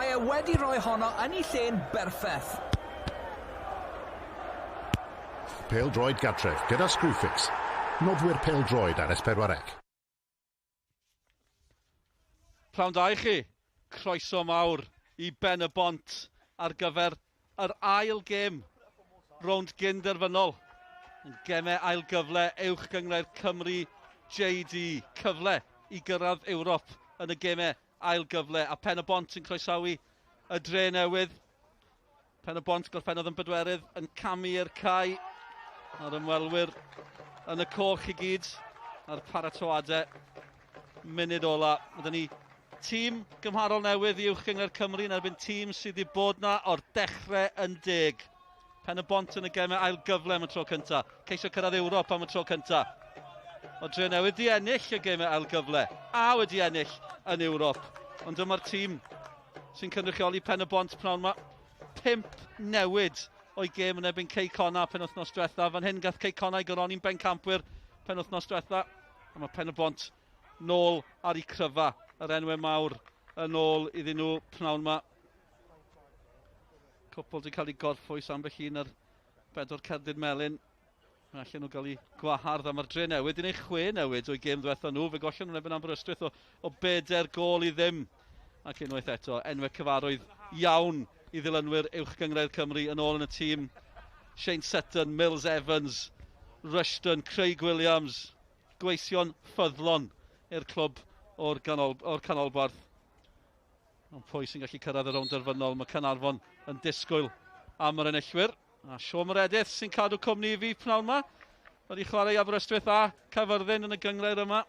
Mae e wedi rhoi honno yn ei lle'n berffeth. Pêl-droed gartref gyda Screwfix. Noddwyr pêl-droed ar S4C. Pnawn da i chi. Croeso mawr i Ben y Bont ar gyfer yr ail gêm rownd gyn-derfynol. Yn gemau ail gyfle Uwch Gynghrair Cymru JD. Cyfle i gyrraedd Ewrop yn y gemau ail gyfle. A Pen y Bont yn croesawu y dre newydd. Pen y Bont gorffennodd yn bedwerydd yn camu i'r cae. A'r ymwelwyr yn y coch i gyd a'r paratoadau munud ola. Mae ni tîm gymharol newydd i Uwch Gynghrair Cymru yn erbyn tîm sydd wedi bod na o'r dechrau yn deg. Pen y Bont yn y gemau ail gyfle am y tro cyntaf. Ceisio cyrraedd Ewrop am y tro cyntaf. O dre newydd di ennill y gemau ail gyfle a wedi ennill yn Ewrop. Ond dyma'r tîm sy'n cynrychioli Pen y Bont pnawn yma. 5 newid o'i gêm yn erbyn Cei Connah penwythnos diwetha. Fan hyn gath Cei Connah i goroni'n bencampwyr penwythnos diwetha. A mae Pen y Bont nôl ar ei cryfa. Yr enwau mawr yn ôl iddyn nhw pnawn yma. Cwpl wedi cael ei gorffwys ambell un ar bedwar cerdyn melyn. Mae allan nhw gael eu gwahardd a mae'r dre newydd yn ei 6 newid o'i gêm ddiwetha nhw. Fe gollon nhw'n erbyn Aberystwyth o 4 gôl i ddim. Ac unwaith eto, enwau cyfarwydd iawn i ddilynwyr Uwch Gynghrair Cymru yn ôl yn y tîm. Shane Sutton, Mills Evans, Rushton, Craig Williams, gweision ffyddlon i'r clwb o'r, ganol, o'r canolbarth. Ond pwy sy'n gallu cyrraedd y rownd derfynol? Mae Caernarfon yn disgwyl am yr enillwyr. A Siôn Meredith sy'n cadw cwmni i fi pnawn yma. Wedi chwarae i Aberystwyth a Caerfyrddin yn y gynghrair yma.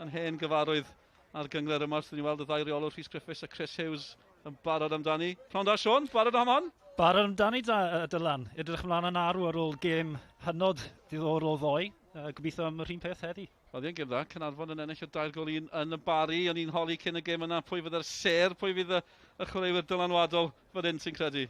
Yn hen gyfarwydd ar gynghrair yma wrth i ni weld y ddau reolwr Rhys Griffiths a Chris Hughes yn barod amdani. Pnawn da Siôn, barod am hon? Barod amdani da, Dylan. Edrych ymlaen yn arw ar ôl gêm hynod ddiddorol ddoe. Gobeithio am yr un peth heddi. Oedd hi'n gêm dda, Caernarfon yn ennill o 3 gôl 1 yn y Barri. O'n i'n holi cyn y gêm yna pwy fydde'r sêr, pwy fydd y, y chwaraewyr dylanwadol fan hyn ti'n credu?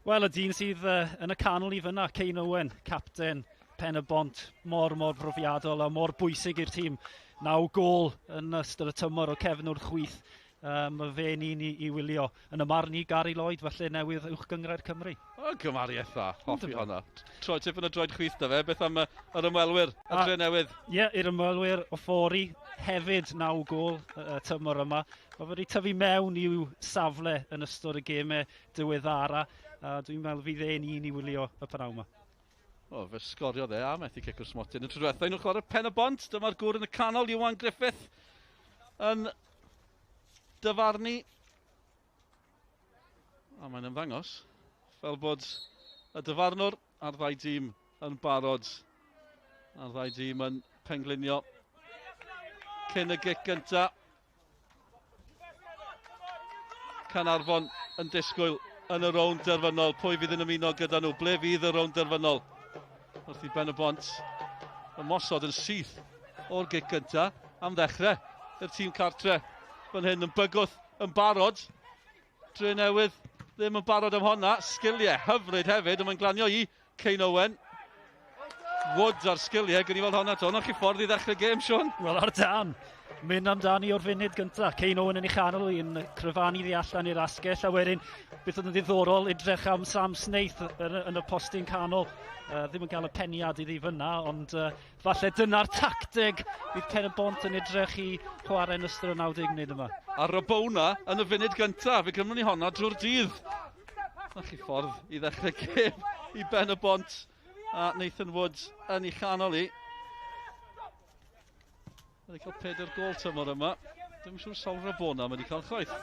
Wel, y dyn sydd yn y canol i fyna, Kane Owen, capten Pen y Bont, mor, mor brofiadol a mor bwysig i'r tîm. 9 gôl yn ystod y tymor o cefnwr chwith. Mae fe'n un i wylio. Yn y marn i Gary Lloyd, falle newydd Uwch Gynghrair Cymru. O, gymariaeth dda. Hoffi honna. Troi tipyn o droed chwith da fe. Beth am yr ymwelwyr, y dre newydd? Ie, yeah, i'r ymwelwyr, Ofori, hefyd 9 gôl y tymor yma. Mae fe wedi tyfu mewn i'w safle yn ystod y gemau diweddara. A dwi'n meddwl fydd e'n un i wylio y pnawn yma. O, fe sgoriodd e a methu cic o'r smotyn. Y tro diwethaf, nhw'n chwarae Pen y Bont. Dyma'r gŵr yn y canol, Iwan Griffith, yn dyfarnu. A mae'n ymddangos fel bod y dyfarnwr a'r ddau dîm yn barod. A'r ddau dîm yn penglinio cyn y gic gynta. Caernarfon yn disgwyl yn y rownd derfynol. Pwy fydd yn ymuno gyda nhw? Ble fydd y rownd derfynol? Wrth i Ben y Bont ymosod yn syth o'r gic gynta am ddechrau i'r tîm cartre fan hyn yn bygwth yn barod. Dre newydd ddim yn barod am honna. Sgiliau hyfryd hefyd, ond mae'n glanio i Kane Owen. Woods ar sgiliau, gwni weld honna to. Nawch chi ffordd i ddechrau gêm, Sean? Wel, ar dan. Mynd amdani o'r funud gyntaf. Kane Owen yn ei chanol i'n cryfanu ddi allan i'r asgell. A wedyn, beth oedd yn ddiddorol, edrych am Sam Snaith yn y postyn canol. Ddim yn cael y peniad iddi fyna, ond falle dyna'r tacteg bydd Pen y Bont yn edrych i chwarae yn ystod y 90 munud yma. A Rabona yn y funud gyntaf, fe gymrwn ni honna drwy'r dydd. Na chi ffordd i ddechrau gêm i Ben y Bont a Nathan Woods yn ei chanol i. Wedi cael 4 gôl tymor yma. Dwi'n siŵr sawl Rabona mae wedi cael chwaith.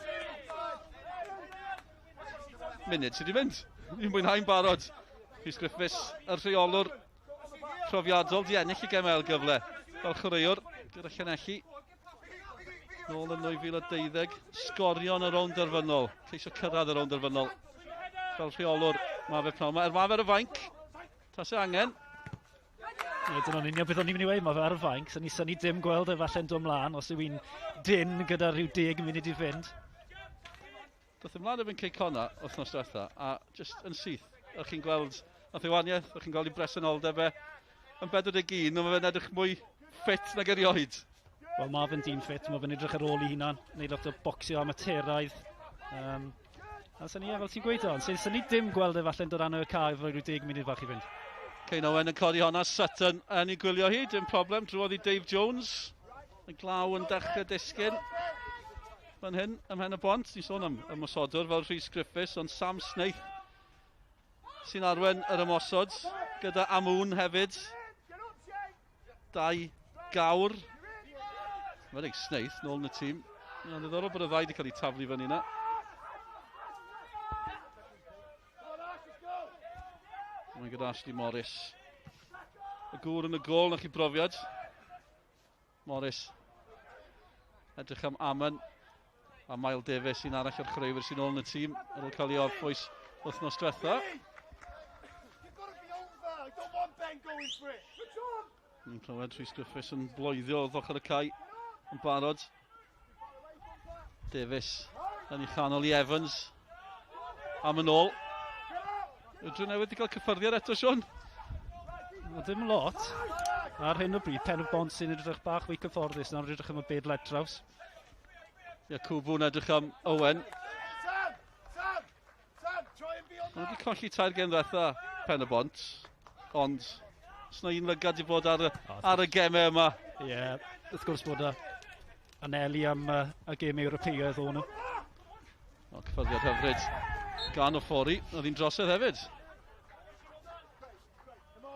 Munud sydd wedi mynd. Ni'n mwynhau'n barod. Rhys Griffiths, y rheolwr profiadol, di ennill y gem ail gyfle fel chwaraewr gyda Llanelli. Nôl yn 2012, sgorio yn y rownd derfynol. Ceisio cyrraedd y rownd derfynol fel rheolwr. Mae fe pnawn yma. Er mae fe ar y fainc, tase angen. Ie, dyna'n union beth o'n i'n mynd i weud, mae fe ar y fainc, so ni syni dim gweld e falle'n dod mlaen, os yw hi'n dyn gyda rhyw 10 munud i fynd. Doth ymlaen efo'n Cei Connah wythnos diwetha, a just yn syth, o'ch chi'n gweld, nath ei waniaeth, o'ch chi'n gweld ei bresenoldeb e, yn 41, ond mae fe'n edrych mwy ffit nag erioed. Wel, mae fe'n dyn ffit, mae fe'n edrych ar ôl ei hunan, neud lot o bocsio amaturaidd. A sy'n ni, fel ti'n gweud o'n, sy'n ni dim gweld e falle'n dod arno y cae efo rhyw 10 munud fach i fynd. Cain Owen yn codi honna, Sutton yn ei gwylio hi, dim problem, drwodd i Dave Jones. Y glaw yn dechrau disgyn. Fan hyn, ym Mhen y Bont, ni'n sôn am ymosodwr fel Rhys Griffiths, ond Sam Snaith sy'n arwen yr ymosod, gyda Amoon hefyd. Dau gawr. Mae'n rhaid Snaith nôl yn y tîm. Mae'n ddiddorol bod y ddau wedi cael eu taflu fyny yna. Mae'n gyda Ashley Morris. Y gŵr yn y gôl, na chi brofiad. Morris. Edrych am Amon. A Mael Davies, un arall o'r chwaraewyr sy'n ôl yn y tîm ar ôl cael ei orffwys wythnos diwetha. Ni'n clywed Rhys Griffiths yn bloeddio wrth ochr y cae yn barod. Davies yn ei chanol i Evans. Am yn ôl. Ydw Drenewydd wedi cael cyffyrddiad eto, Sean? No, dim lot. Ar hyn o bryd, Pen y Bont sy'n edrych bach fwy cyfforddus nawr edrych am y byd led draws. Yakubu'n edrych am Owen. Mae wedi colli tair gêm ddiwetha Pen y Bont, ond os na un lygad i fod ar y, ar y gemau yma. Ie, yeah, wrth gwrs bod y anelu am y gêm Ewropeaidd o'n nhw. O, cyffyrddiad hyfryd gan Ofori, oedd hi'n drosedd hefyd.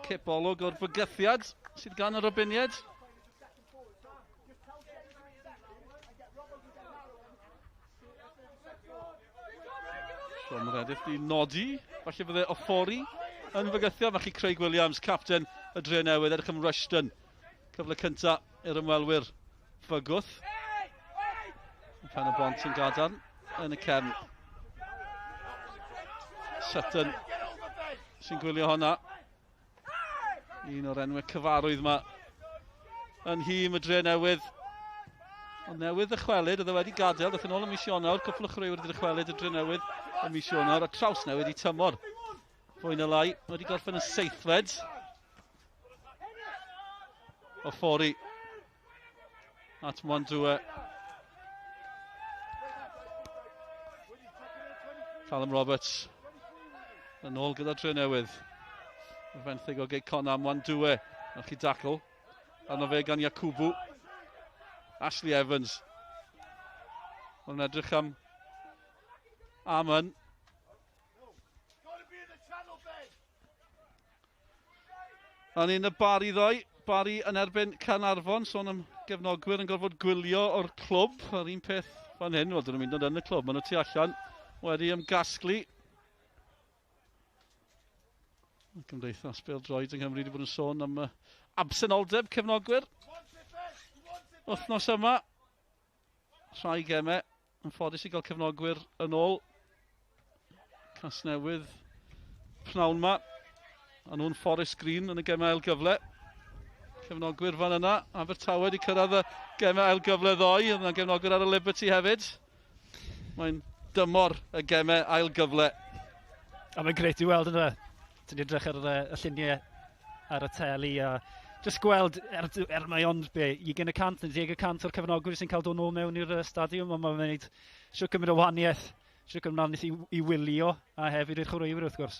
Cip olwg o'r bygythiad sydd gan y Robiniaid. Sean Meredith di nodi, falle fydde Ofori yn fygythio, falle Craig Williams, capten y Dre Newydd, edrych am Rushton. Cyfle cynta i'r ymwelwyr fygwth. Pen y Bont yn gadarn yn y cefn. Sutton sy'n gwylio honna. Un o'r enwau cyfarwydd yma yn nhîm y Dre Newydd. Ond newydd ddychwelyd, oedd e wedi gadael, ddaeth yn ôl ym mis Ionawr, cwpl o chwaraewyr wedi dychwelyd y Dre Newydd ym mis Ionawr, a traws newydd i tymor. Fwy na lai, wedi gorffen yn seithfed. Ofori at Mwandwe. Callum Roberts yn ôl gyda Dre Newydd. Fenthyg o Gei Connah, Mwandwe. Nawch chi dacl. Arno fe gan Yakubu. Ashley Evans. Mae'n edrych am Amon. A ni'n y Bari ddoe. Bari yn erbyn Caernarfon. Sôn am gefnogwyr yn gorfod gwylio o'r clwb. A'r un peth fan hyn, wel, dyn nhw'n mynd yn y clwb. Maen nhw tu allan wedi ymgasglu. Cymdeithas Bêl-droed yng Nghymru wedi bod yn sôn am absenoldeb cefnogwyr. Wythnos yma, rhai gemau yn ffodus i gael cefnogwyr yn ôl. Casnewydd pnawn yma. A nhw'n Forest Green yn y gemau ail gyfle. Cefnogwyr fan yna. Abertawe wedi cyrraedd y gemau ail gyfle ddoe. Yna gefnogwyr ar y Liberty hefyd. Mae'n dymor y gemau ail gyfle. A mae'n grêt i weld yna. Ti'n edrych ar y lluniau ar y teli a jyst gweld, er mae ond be, 20% neu 10% o'r cefnogwyr sy'n cael dod nôl mewn i'r stadiwm, ond mae'n gwneud siwr gymryd o wahaniaeth, siwr gymryd i wylio a hefyd i'r chwaraewyr wrth gwrs.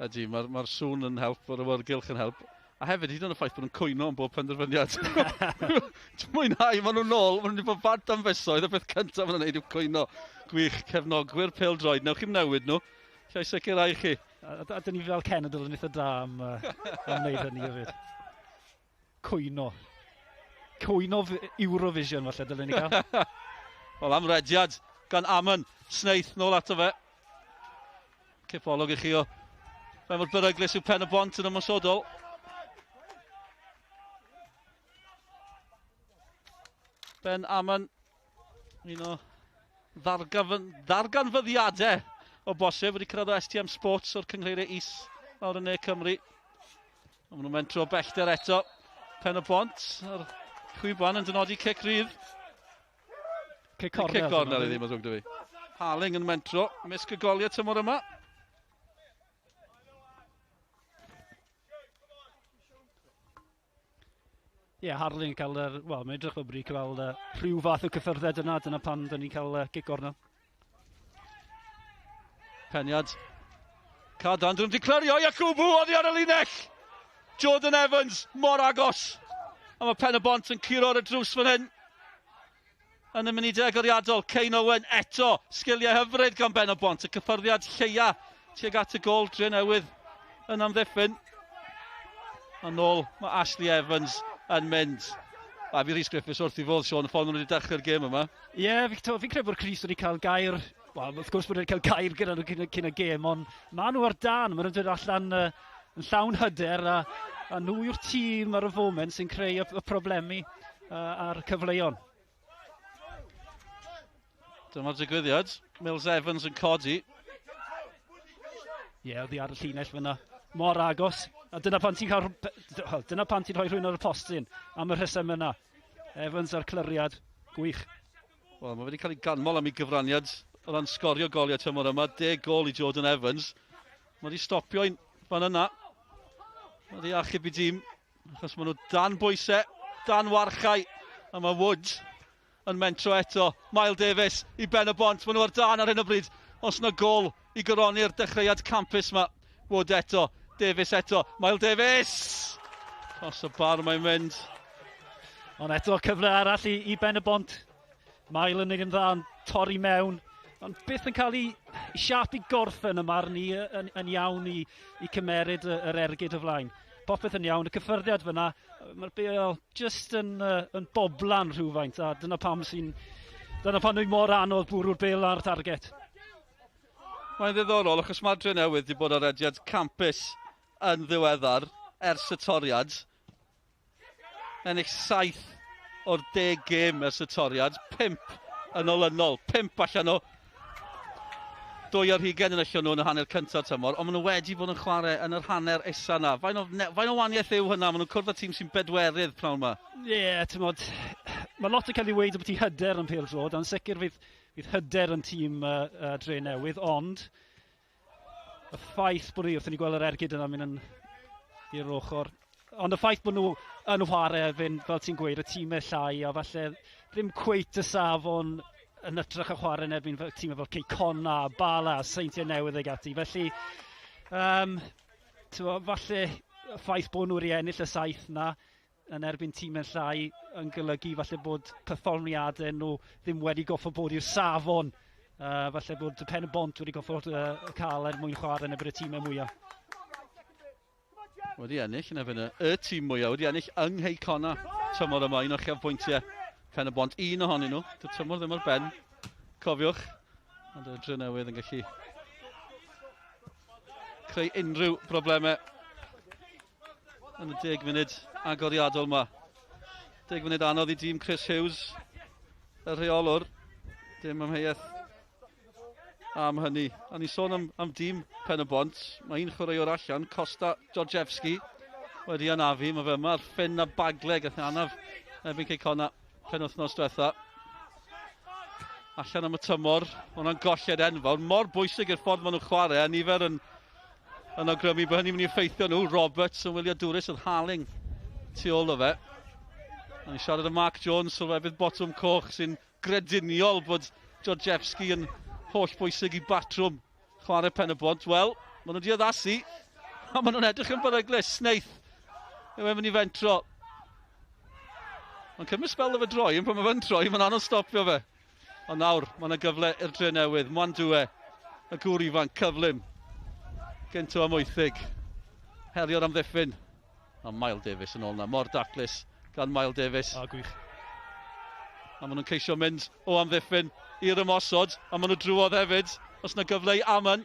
Ydy, mae'r ma sŵn yn help, mae'r awyrgylch yn help. A hefyd, hyd yn oed y ffaith bod nhw'n cwyno am bob penderfyniad. Dwi'n mwynhau, maen nhw'n nôl, maen nhw'n wedi bod bant am fisoedd, y peth cyntaf maen nhw'n gwneud yw cwyno. Gwych, cefnogwyr pêl-droed, newch chi'm newid nhw, lle i sicrhau chi. A dyn ni fel cenedl yn eitha da am wneud hynny hefyd. Cwyno. Cwyno Eurovision falle dylen ni cael. Wel, am rediad gan Amon. Snaith nôl ato fe. Cipolwg i chi o fe mor beryglus yw Pen y Bont yn ymosodol. Ben Amon, un o ddarganfyddiadau o bosib, wedi cyrraedd o STM Sports o'r cynghreiriau is lawr yn Ne Cymru. Ond maen nhw'n mentro bellter eto. Pen y Bont, a'r chwiban yn dynodi cic rydd. Cic cornel. Cic cornel i ddim, o ddrwg 'da fi. Harling yn mentro, misg y goliau tymor yma. Ie, yeah, Harling yn cael, wel, mae'n edrych fel bod wedi cael rhyw fath o cyffyrdded yna, dyna pan dyn ni'n cael gic gornel. Peniad. Cadan, dyn nhw'n declario Yakubu oddi ar y linell! Jordan Evans, mor agos! A mae Pen y Bont yn curo ar y drws fan hyn. Yn y munudau agoriadol, Kane Owen eto, sgiliau hyfryd gan Ben y Bont, y cyffyrddiad lleia tuag at y gol Dre Newydd yn amddiffyn. A nôl mae Ashley Evans yn mynd. A fi Rhys Griffiths wrth i fod, Sean, y ffordd maen nhw wedi dechrau'r gêm yma. Ie, yeah, fi'n fi credu bod Chris wedi cael gair, wel, wrth gwrs bod wedi cael gair gyda nhw cyn, cyn y gêm, ond maen nhw ar dan, maen nhw'n dod allan yn llawn hyder, a, a nhw yw'r tîm ar y foment sy'n creu y, y problemi a'r cyfleon. Dyma'r digwyddiad. Mills Evans yn codi. Ie, yeah, oddi ar y llinell fyna. Mor agos. A dyna pan ti'n cael... Dyna pan ti'n rhoi rhywun ar y postyn am y rheswm yna. Evans a'r clyriad. Gwych. Wel, mae wedi cael ei ganmol am ei gyfraniad o ran sgorio goliau tymor yma. 10 gol i Jordan Evans. Mae wedi stopio un fan yna. Mae wedi achub i dîm. Achos maen nhw dan bwysau, dan warchau. A mae Woods yn mentro eto. Mael Davies i Ben y Bont. Maen nhw ar dan ar hyn o bryd. Os yna gol i goroni'r dechreuad campus yma. Wood eto. Davies eto. Mael Davies! Dros y bar mae'n mynd. Ond eto cyfle arall i, i Ben y Bont. Mael yn neud yn dda yn torri mewn. Ond byth yn cael ei, ei siap i gorffen y marn i yn, yn iawn i, i cymeryd yr ergyd o flaen. Popeth yn iawn, y cyffyrddiad fyna, mae'r bel just yn, yn boblan rhywfaint, a dyna pam sy'n dyna pam nhw'n mor anodd bwrw'r bel ar target. Mae'n ddiddorol achos mae'r Drenewydd wedi bod ar rediad campus yn ddiweddar ers y toriad. Ennill 7 o'r 10 gêm ers y toriad, 5 yn olynol, 5 allan o 22 yn allan nhw yn y hanner cyntaf tymor, ond maen nhw wedi bod yn chwarae yn yr hanner isa na. Fain o, fain o waniaeth yw hynna? Maen nhw'n cwrdd â tîm sy'n bedwerydd pnawn yma. Ie, yeah, ti'n modd, mae lot yn cael ei weid bod ti hyder yn pêl-droed, ond sicr fydd, fydd hyder yn tîm Dre Newydd, ond y ffaith bod ni, wrth i ni gweld yr ergyd yna mynd yn i'r ochr, ond y ffaith bod nhw yn chwarae fynd, fel ti'n gweud, y tîmau llai, a falle ddim cweit y safon yn ytrach y chwarae yn erbyn tîmau fel Cei Connah, Bala, Seintiau Newydd ag ati. Felly, um, bo, falle y ffaith bod nhw wedi ennill y saith na yn erbyn tîmau llai yn golygu falle bod perfformiadau nhw ddim wedi goffo bod i'r safon. Falle bod y Pen y Bont wedi goffo uh, cael er mwyn chwarae yn erbyn y tîmau mwyaf. Wedi ennill yn erbyn y, y tîm mwyaf, wedi ennill yng Nghei Connah tymor yma, un o'r uchafbwyntiau Pen y Bont, un ohonyn nhw. Dy'r tymor ddim ar ben, cofiwch. Ond y Drenewydd yn gallu creu unrhyw broblemau yn y 10 munud agoriadol yma. 10 munud anodd i dîm Chris Hughes, y rheolwr. Dim amheuaeth am hynny. A ni sôn am, am dîm Pen y Bont. Mae un chwaraewr allan, Costa Georgievski, wedi anafu. Mae fe yma ar ffyn a bagle gath e anaf erbyn Cei Connah penwythnos diwetha. Allan am y tymor, hwnna'n golled enfawr. Mor bwysig i'r ffordd maen nhw'n chwarae, a nifer yn, yn awgrymu bod hynny'n mynd i effeithio nhw. Roberts yn wylio dwrus oedd Harling tu ôl o fe. A ni'n siarad â Mark Jones, sylwebydd botwm coch sy'n grediniol bod Georgievski yn holl bwysig i batrwm chwarae Pen y Bont. Wel, maen nhw wedi addasu, a maen nhw'n edrych yn beryglus. Snaith yw e'n mynd i fentro. Mae'n cymryd sbel o fe droi, ond pan mae fe'n troi, mae'n anodd stopio fe. Ond nawr, mae yna gyfle i'r Dre Newydd. Mwandwe, y gŵr ifanc, cyflym. Gynto am wythig. Herio'r amddiffyn. A Mael Davies yn ôl na, mor daclus gan Mael Davies. O, gwych. A maen nhw'n ceisio mynd o amddiffyn i'r ymosod, a maen nhw drwodd hefyd. Os yna gyfle i Amon.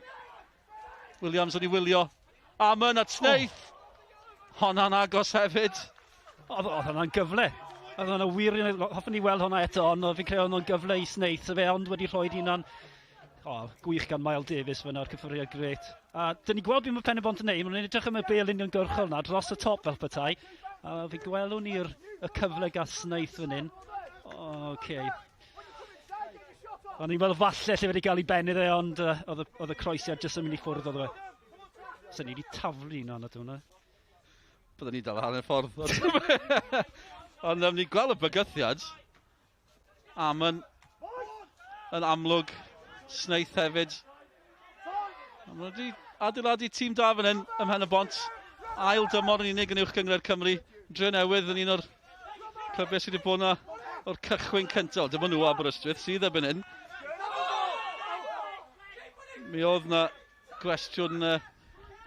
Williams yn ei wylio. Amon at Snaith. Oh. Honna'n agos hefyd. Oedd hwnna'n gyfle. Oedd hwnna'n wir, hoffwn i weld hwnna eto, ond fi'n credu oedd hwnna'n gyfle i Snaith, so fe ond wedi rhoi hunan, oh, gwych gan Mael Davies fyna, o'r cyffuriad gret. A dyn ni gweld beth mae Pen y Bont yn neud, maen nhw'n edrych am y bel uniongyrchol na, dros y top fel petai. A fi gwelwn ni'r y cyfle gath Snaith fan hyn. Oce. Okay. O'n i'n meddwl falle lle wedi cael ei ben iddo, ond oedd y croesiad jyst yn mynd i ffwrdd oedd e. So ni wedi taflu un o'n hwnna. Byddwn ni dal hanner ffordd. Ond ni gweld y bygythiad. Amon yn amlwg. Snaith hefyd. Maen nhw wedi adeiladu tîm da fan hyn ym Mhen y Bont. Ail dymor yn unig yn uwch gynghrair Cymru. Drenewydd yn un o'r clybiau sydd wedi bod yna o'r cychwyn cyntaf. Dim ond nhw Aberystwyth sydd erbyn hyn. Mi oedd na gwestiwn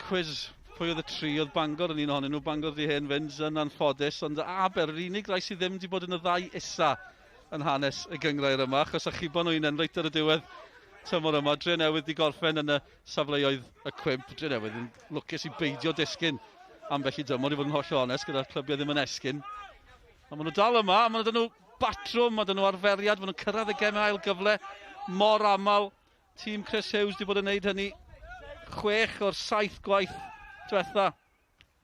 cwiz pwy oedd y tri, oedd Bangor yn un ohonyn nhw, Bangor di hen fynd yn anffodus, ond Aber, yr unig rai sydd ddim wedi bod yn y ddau isa yn hanes y gynghrair yma, achos achubon nhw un reit ar y diwedd tymor yma. Drenewydd di gorffen yn y safleoedd y cwymp. Drenewydd yn lwcus i beidio disgyn ambell i dymor, i fod yn holl onest, gyda'r clybiau ddim yn esgyn. Ond maen nhw dal yma, maen nhw batrwm, maen nhw arferiad, maen nhw'n cyrraedd y gemau ail gyfle mor aml. Tîm Chris Hughes wedi bod yn neud hynny 6 o'r 7 gwaith diwetha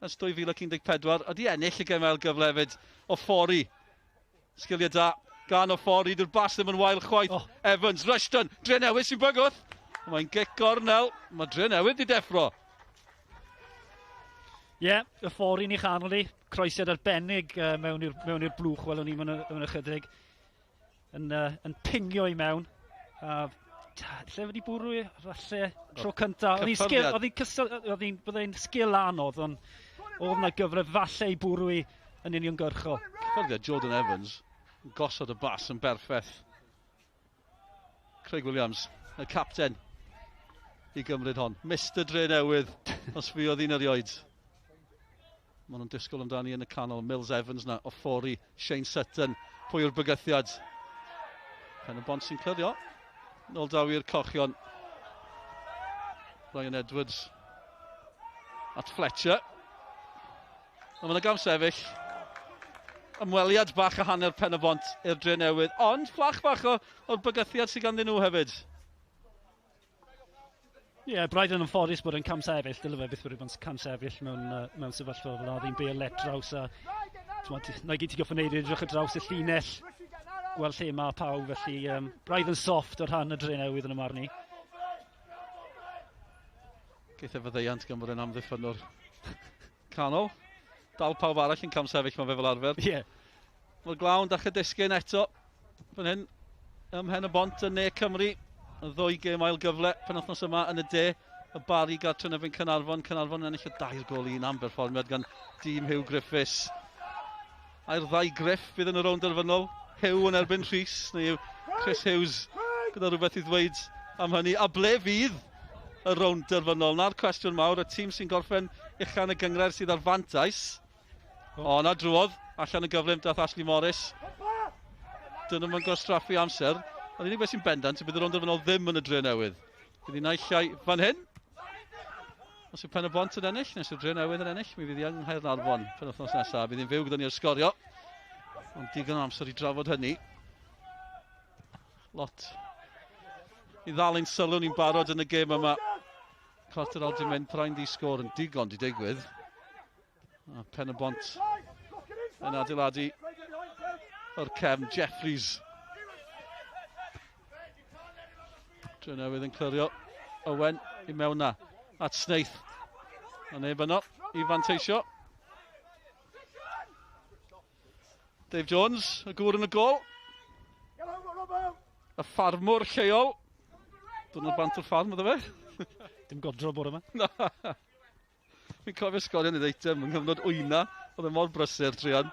ers 2014. A di ennill y gemau ail gyfle hefyd Ofori. Sgiliau da gan Ofori, dyw'r bas ddim yn wael chwaith. Oh. Evans, Rushton, Drenewydd sy'n bygwth. Mae'n gic gornel, mae Drenewydd di deffro. Ie, yeah, y ffordd i ni chanol i. Croesiad arbennig mewn i'r blwch, welwn ni mewn ychydig. Yn pingio i mewn. Lle wedi bwrw i, falle, tro cyntaf. Oedd hi'n sgil anodd, ond oedd yna gyfle falle i bwrw i yn uniongyrchol. Cyffyrddiad Jordan Evans yn gosod y bas yn berffaith. Craig Williams, y capten, i gymryd hon. Mr Drenewydd, os fuodd un erioed. Maen nhw'n disgwyl amdani yn y canol. Mills Evans na, Ofori, Shane Sutton. Pwy yw'r bygythiad? Pen y Bont sy'n clirio. Nôl daw i'r cochion. Ryan Edwards at Fletcher. Ond mae'n gam sefyll. Ymweliad bach a hanner Pen y Bont i'r Drenewydd. Ond fflach bach o'r bygythiad sydd ganddyn nhw hefyd. Ie, yeah, braidd yn anffodus bod yn camsefyll, dyle fe byth wedi bod yn camsefyll mewn sefyllfa fel yna. Oedd hi'n bêl let draws a na gyd ti'n goffo wneud edrych ar draws y llinell, gweld lle mae pawb, felly braidd yn soft o'r rhan y Drenewydd yn y marn i. Geith e faddeuant gan bod e'n amddiffynwr canol. Dal pawb arall yn camsefyll mae fe fel arfer. Ie. Yeah. Mae'r glaw yn dechrau disgyn eto fan hyn ym Mhen y Bont yn Ne Cymru. Y ddwy gêm ail gyfle penwythnos yma yn y de. Y Barri gartre yn erbyn Caernarfon. Caernarfon yn ennill y 2-1 am berfformiad gan dîm Hugh Griffiths. A'r ddau Griff fydd yn y rownd derfynol. Hugh yn erbyn Rhys, neu Chris Hughes gyda rhywbeth i ddweud am hynny. A ble fydd y rownd derfynol? Na'r cwestiwn mawr, y tîm sy'n gorffen uchan y gynghrair sydd ar fantais. O, na drwodd, allan y gyflym dath Ashley Morris. Dyn nhw'n gwastraffu amser. Ond unig beth sy'n bendant yw bydd y rownd derfynol ddim yn y Drenewydd. Bydd hi naill ai fan hyn. Os yw Pen y Bont yn ennill, nes yw'r Drenewydd yn ennill, mi fydd hi yng Nghaernarfon penwythnos nesaf. Bydd hi'n fyw gyda ni o'r sgorio. Ond digon o amser i drafod hynny. Lot i ddal ein sylw ni'n barod yn y gêm yma. Cwarter awr di mynd, praen di sgôr yn digon di digwydd. A Pen y Bont yn adeiladu o'r cefn, Jeffries. Drenewydd yn clirio Owen i mewn na at Snaith. A neb yno i fanteisio. Dave Jones, y gŵr yn y gôl. Y ffarmwr lleol. Dwrnod bant o'r ffarm, oedd fe? Dim godro bore yma. Na. Fi'n cofio sgorio yn y eitem yng nghyfnod wyna. Oedd e mor brysur, druan.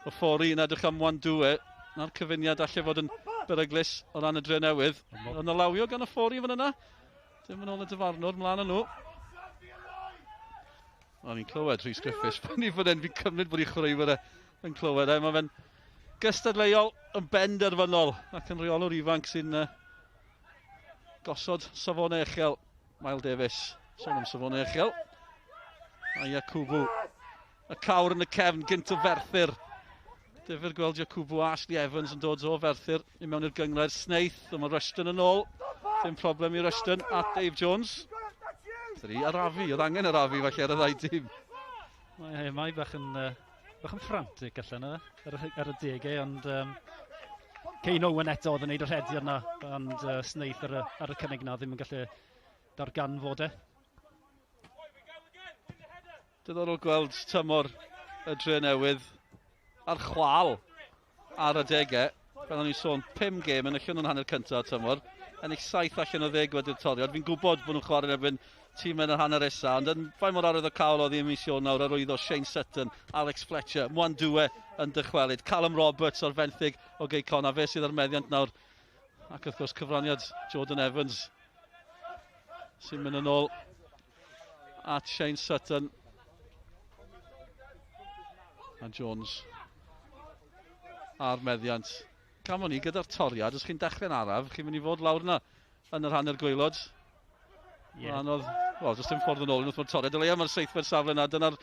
Ofori yn edrych am Wandue. Na'r cyfuniad allai fod yn beryglus o ran y Drenewydd. Yn alawio gan Ofori fan yna. Dim yn ôl y dyfarnwr, mlaen â nhw. O'n i'n clywed Rhys Griffiths. Pan i fan hyn, fi'n cymryd bod i chwaraewyr e yn clywed e. Mae fe'n gystadleuol yn benderfynol ac yn rheolwr ifanc sy'n gosod safonau uchel. Mael Davies, sôn am safonau uchel. A Yakubu, y cawr yn y cefn gynt o Ferthyr. Difyr gweld Yakubu a Ashley Evans yn dod o Ferthyr i mewn i'r gynghrair. Snaith, ond mae Rushton yn ôl. Dim problem i Rushton at Dave Jones. Dyna arafu, oedd angen arafu falle ar y ddau dîm. Mae bach yn frantic allan yna ar y degau, ond Kane Owen eto oedd yn neud y rhediad yna, ond Snaith ar y cynnig na ddim yn gallu darganfod e. Diddorol gweld tymor y Drenewydd ar chwal ar adegau. Fel o'n i'n sôn, 5 gêm yn y llun o'n hanner cyntaf tymor. ennill 7 allan o 10 wedi'r toriad. Fi'n gwybod bod nhw'n chwarae yn erbyn tîm yn yr hanner isa, ond yn faint mor arwyddocaol oedd hi ym mis Ionawr arwyddo Shane Sutton, Alex Fletcher, Mwandue yn dychwelyd, Callum Roberts o'r fenthyg o Gei Connah, fe sydd ar meddiant nawr, ac wrth gwrs cyfraniad Jordan Evans sy'n mynd yn ôl at Shane Sutton a Jones a'r meddiant. Cam o'n i gyda'r toriad, os chi'n dechrau'n araf, chi'n mynd i fod lawr yna yn yr hanner gwaelod. Yeah. Anodd, wel, does dim ffordd yn ôl unwaith mae'r toriad. O leia mae'r seithfed safle yna, dyna'r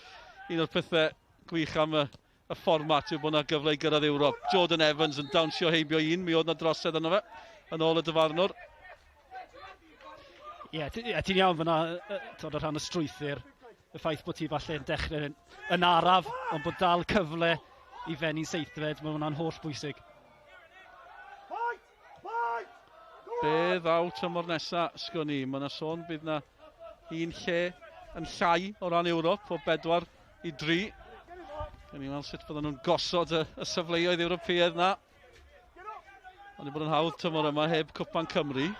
un o'r pethau gwych am y fformat yw bod yna gyfle i gyrraedd Ewrop. Jordan Evans yn dawnsio heibio un, mi oedd yna drosedd yno fe, yn ôl y dyfarnwr. Ie, yeah, ti'n iawn fyna, twod, o rhan y strwythur, y ffaith bod ti falle yn dechrau yn araf, ond bod dal cyfle i fenni'n seithfed, mae hwnna'n holl bwysig. Be ddaw tymor nesa, sgwn i. Mae yna sôn bydd yna un lle yn llai o ran Ewrop o 4 i 3. Gawn ni weld sut bydden nhw'n gosod y safleoedd Ewropeaidd na. Ond i bod yn hawdd tymor yma heb Cwpan Cymru.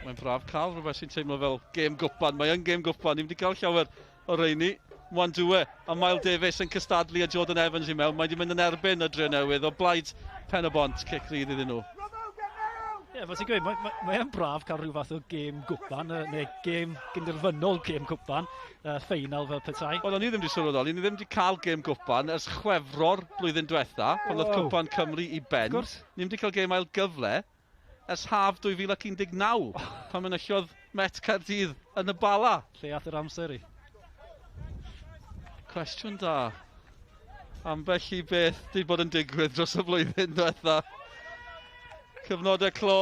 Mae'n braf cael rhywbeth sy'n teimlo fel gêm gwpan. Mae yn gêm gwpan. Ni'n wedi cael llawer o reini. Mwandue a Miles Davies yn cystadlu a Jordan Evans i mewn. Mae wedi mynd yn erbyn y Drenewydd o blaid Pen y Bont, cic rydd iddyn nhw. Ie, yeah, fel ti'n gweud, mae mae'n braf cael rhyw fath o gêm gwpan, neu gêm gynderfynol gêm gwpan, ffeinal fel petai. Wel, o'n i ddim wedi sylweddoli, ni ddim wedi cael gêm gwpan ers Chwefror blwyddyn diwetha, pan oedd Cwpan Cymru i ben. Ni ddim wedi cael gêm ail gyfle ers haf 2019, pan enillodd Met Caerdydd yn y Bala. Lle ath yr amser i? Cwestiwn da. Ambell i beth di bod yn digwydd dros y flwyddyn diwetha. Cyfnodau clo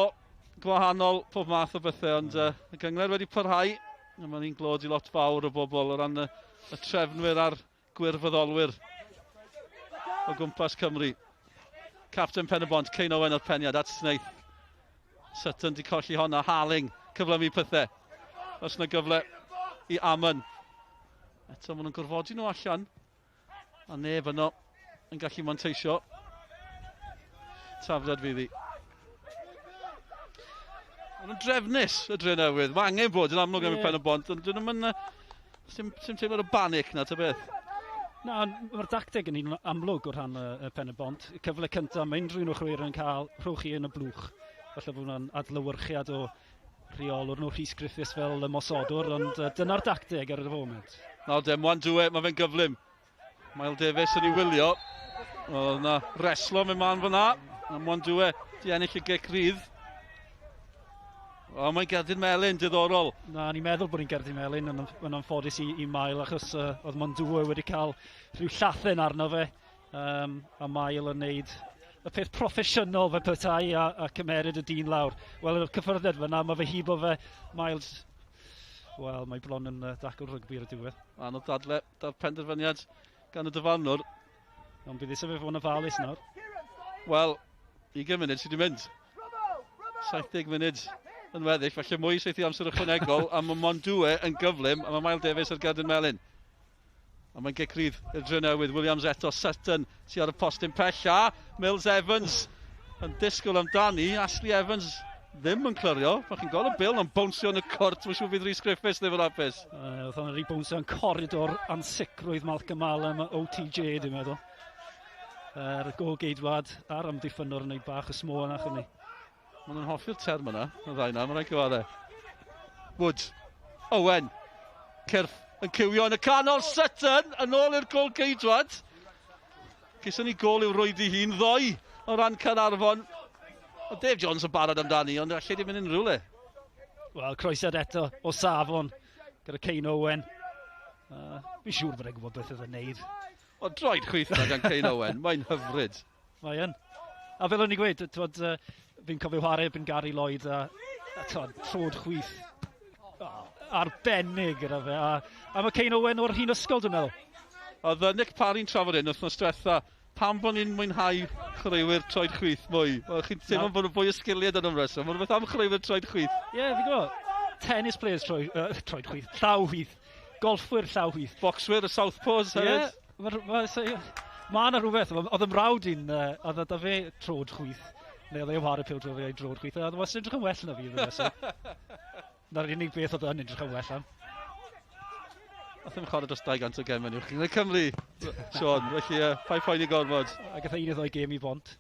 gwahanol, pob math o bethau, ond y gynghrair wedi parhau. A mae'n un glod i lot fawr o bobl o ran y trefnwyr a'r gwirfoddolwyr o gwmpas Cymru. Captain Pen y Bont, Kane Owen o'r peniad at Snaith. Sutton di colli honna, Harling, cyflymu pethau. Os yna gyfle i Amon. Eto maen nhw'n gorfodi nhw allan. A neb yno yn gallu manteisio. Tafliad fydd hi. Maen nhw'n drefnus y Drenewydd. Mae angen bod yn amlwg am y Pen y Bont, ond dyn nhw'n sim teimlo'r banic na, ta beth. Na, mae'r dacteg yn un amlwg o rhan y Pen y Bont. Y cyfle cyntaf, mae unrhyw un o'r chwaraewyr yn cael, rhowch chi yn y blwch. Falle bod hwnna'n adlewyrchiad o rheolwr nhw, Rhys Griffiths fel ymosodwr, ond dyna'r dacteg ar y foment. Nawr de, Mwandue, mae fe'n gyflym. Miles Davies yn ei wylio. Oedd na reslo mewn man fyna. A Mwandue di ennill y gic rydd. O, mae'n gerdyn melyn, diddorol. Na, ni'n meddwl bod hi'n gerdyn melyn yn anffodus i Mael, achos oedd Mwandue wedi cael rhyw llathen arno fe, a Mael yn neud y peth proffesiynol fe petai a cymeryd y dyn lawr. Wel, y cyffyrddiad fyna, mae fe hibo fe, Miles, wel, mae bron yn dacl rygbi ar y diwedd. Anodd dadle, da'r penderfyniad gan y dyfarnwr. Ond bydd eisiau fe fod yn ofalus nawr. Wel, 20 munud sydd wedi mynd. 70 munud yn weddill, falle mwy saethu amser ychwanegol, a mae Mondue yn gyflym, a mae Miles Davies ar gerdyn melyn. A mae'n gic rydd i'r Drenewydd, Williams eto, Sutton sy ar y postyn pella, Mills Evans yn disgwyl amdani, Ashley Evans ddim yn clirio. Pan chi'n gweld y bêl yn bownsio yn y cwrt, mae'n siŵr bydd Rhys Griffiths ddim yn hapus. Oedd o'n rhi bownsio yn coridor ansicrwydd Malcolm Allen OTJ, dwi'n meddwl. Yr gôl-geidwad a'r amddiffynnwr yn ei bach o smo yna, chwn ni. Maen nhw'n hoffi'r term yna, y ddau yna, mae'n rhaid cyfadde. Wood, Owen, Cyrff yn cywio yn y canol, Sutton yn ôl i'r gôl geidwad. Ceison ni gôl i'w rwyd i hun ddoe o ran Caernarfon. O Dave Jones yn barod amdani, ond allai di mynd unrhyw le. Wel, croesiad eto o safon gyda Kane Owen. Fi'n siŵr bod e'n gwybod beth oedd e'n neud. O, droed chwith yna gan Kane Owen, mae'n hyfryd. Mae yn. A fel o'n i'n gweud, twod, fi'n cofio chwarae erbyn Gary Lloyd a twod, trod chwith arbennig gyda fe. A mae Kane Owen o'r hun ysgol, dwi'n meddwl. Oedd Nick Parry'n trafod hyn wythnos diwetha, pam bod ni'n mwynhau chwaraewyr troed chwith mwy? Wel, chi'n teimlo bod nhw'n fwy o sgiliau dan ymreswm, mae'n rhywbeth am chwaraewyr troed chwith. Ie, yeah, fi'n gwybod. Tennis players troed chwith, llaw chwith, golffwyr llaw chwith. Boxwyr, y southpaws hefyd. Ie, yeah, mae yna rhywbeth, oedd y mrawd i'n, oedd da fe troed chwith. Neu oedd e'n whare pêl-droed ei droed chwith. Oedd wastad yn edrych yn well na fi. Na'r unig beth oedd yn edrych yn well am. Nath ddim chwarae dros 200 o gemau uwch gynghrair Cymru, Sean, felly paid poeni gormod. A gath e un neu ddou gêm i Bont.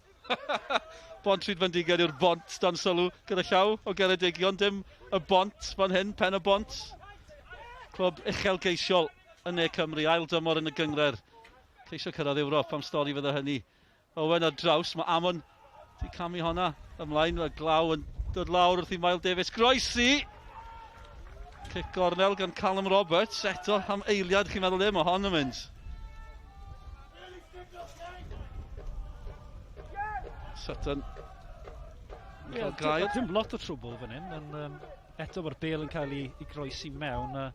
Bont Rhyd Fendigaid yw'r bont dan sylw gyda llaw o Geredigion, dim y bont fan hyn, pen y bont. Clwb uchelgeisiol yn Ne Cymru, ail dymor yn y gynghrair. Ceisio cyrraedd Ewrop, am stori fydde hynny. Owen ar draws, mae Amon di camu honna ymlaen, mae glaw yn dod lawr wrth i Mael Davies groesi. Cic gornel gan Callum Roberts, eto am eiliad chi'n meddwl le mae hon yn mynd. Sutton. Ie, yeah, gair. Dim lot o trwbl fan hyn, ond um, eto mae'r bel yn cael ei, ei groesi mewn. A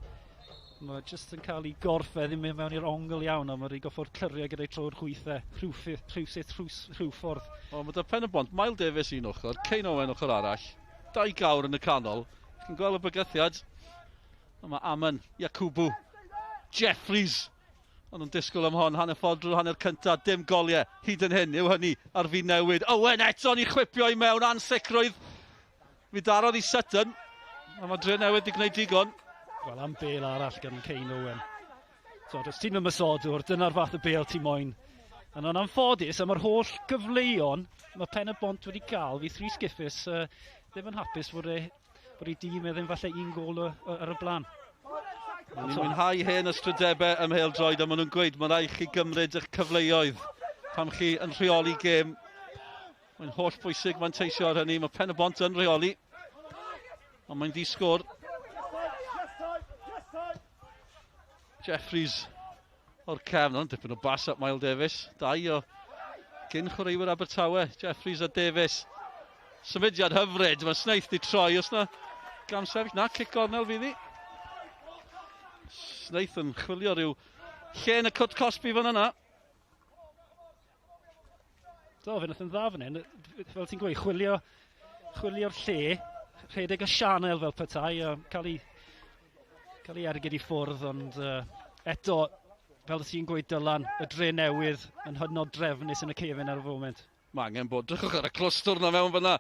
Mae jyst yn cael ei gorff e ddim mynd mewn i'r ongl iawn, ond mae'n goffod clirio gyda'i tro'r chwith e, rhywsut, rhywffordd. O, mae da pen y bont, Mael Davies un ochr, Kane Owen ochr arall, dau gawr yn y canol. Chi'n gweld y bygythiad? A mae Amon, Yakubu, Jeffries. Ond nhw'n disgwyl am hon, hanner ffordd drwy'r hanner cyntaf, dim goliau hyd yn hyn yw hynny ar fin newid. Owen eto ni chwipio i mewn, ansicrwydd. Mi darodd i Sutton, a mae Dre Newydd wedi gwneud digon. Wel, am bel arall gan Kane Owen. So, os ti'n ymysodwr, dyna'r fath o bel ti moyn. A yn anffodus, am yr holl gyfleon mae Pen y Bont wedi gael, fydd Rhys Giffus uh, ddim yn hapus fod, e, fod ei dîm e ddim falle un gol ar y blaen. Ni'n mwynhau hen ystrydebau ym mhêl-droed a maen nhw'n gweud mae'n rhaid chi gymryd eich cyfleoedd pam chi yn rheoli gêm. Mae'n holl bwysig manteisio ar hynny. Mae Pen y Bont yn rheoli. Ond mae'n ddi-sgôr. Jeffries o'r cefn. Ond dipyn o bas at Miles Davies. Dau o gyn chwaraewyr Abertawe. Jeffries a Davies. Symudiad hyfryd. Mae Snaith di troi. Os na gam sefyll. Na, cic gornel fydd hi. Snaith yn chwilio rhyw lle yn y cwt cosbi fan yna. Do, fe nath yn dda fan hyn. Fel ti'n gweud, chwilio, chwilio'r lle, rhedeg y sianel fel petai, a cael ei, cael ei ergyd i ffwrdd, ond uh, eto, fel ti'n gweud Dylan, y dre newydd yn hynod drefnus yn y cefn ar y foment. Mae angen bod, drychwch ar y clwstwr na mewn fyna.